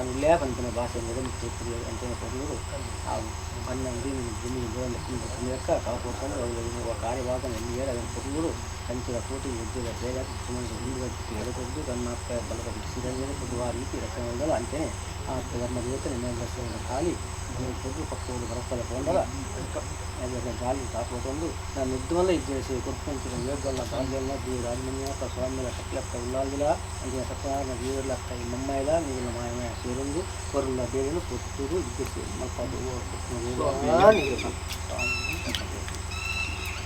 ಉಲ್ಲೇಖ ಪನ್ಪಿನ ಭಾಷೆ ಅಂಚನೆ ಪೊರ್ಲುಡು ಆ ಬಣ್ಣಂದಿ ಜಿಮ್ಮಿ ಲೆಕ್ಕ ಕಾಪೋಕೊಂಡು ಅವು ಕಾರ್ಯಭಾಗ ಎಲ್ಲಿ ಅದನ್ನು ಪೊರ್ಲುಡು ಕಂಚಿದ ಕೋಟಿ ಉದ್ಯೋಗ ಬೇಗ ಸುಮಂತ ಹಿಂದುಗಟ್ಟಿ ಎಡಕೊದ್ದು ತನ್ನ ಅಪ್ಪ ಬಲದ ಸಿರಂಜನೆ ಪೊದು ಆ ರೀತಿ ರಚನೆ ಅಂಚನೆ ಆ ಧರ್ಮ ದೇವತೆ ನಿಮ್ಮ ಖಾಲಿ ಪೊರ್ಲು ಪಕ್ಕೋಡು ಬರಸ್ಪದ ಪೋಂಡಲ ಗಾಳಿ ಕಾಪೋಕೊಂಡು ನಾನು ನಿದ್ದುವಲ್ಲ ಇದ್ದೆ ಕೊಡ್ಕೊಂಚಿನ ಯೋಗಲ್ಲ ಬಾಲ್ಯಲ್ಲ ದೇವ ರಾಜಮನ್ಯಾಪ ಸ್ವಾಮಿಲ ಸಕ್ಲಪ್ಪ ಉಲ್ಲಾಲ್ದಿಲ ಅಂಚಿನ ಸತ್ಯನಾರಾಯಣ ದೇವರ್ಲಕ್ಕ ಈ ಮಮ್ಮಾಯಿಲ ನೀವುಲ ಮಾಯಮಯ ಸೇರೊಂದು ಕೊರುಲ ಬೇರೆನು ಪೊತ್ತೂರು ಇದ್ದೆ ಮಲ್ಪಾದು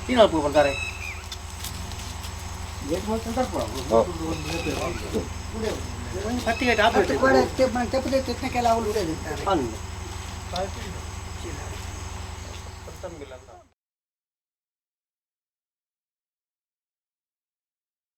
ಈ ನಾಲ್ಕು ಬರ್ತಾರೆ. ಅಂದು.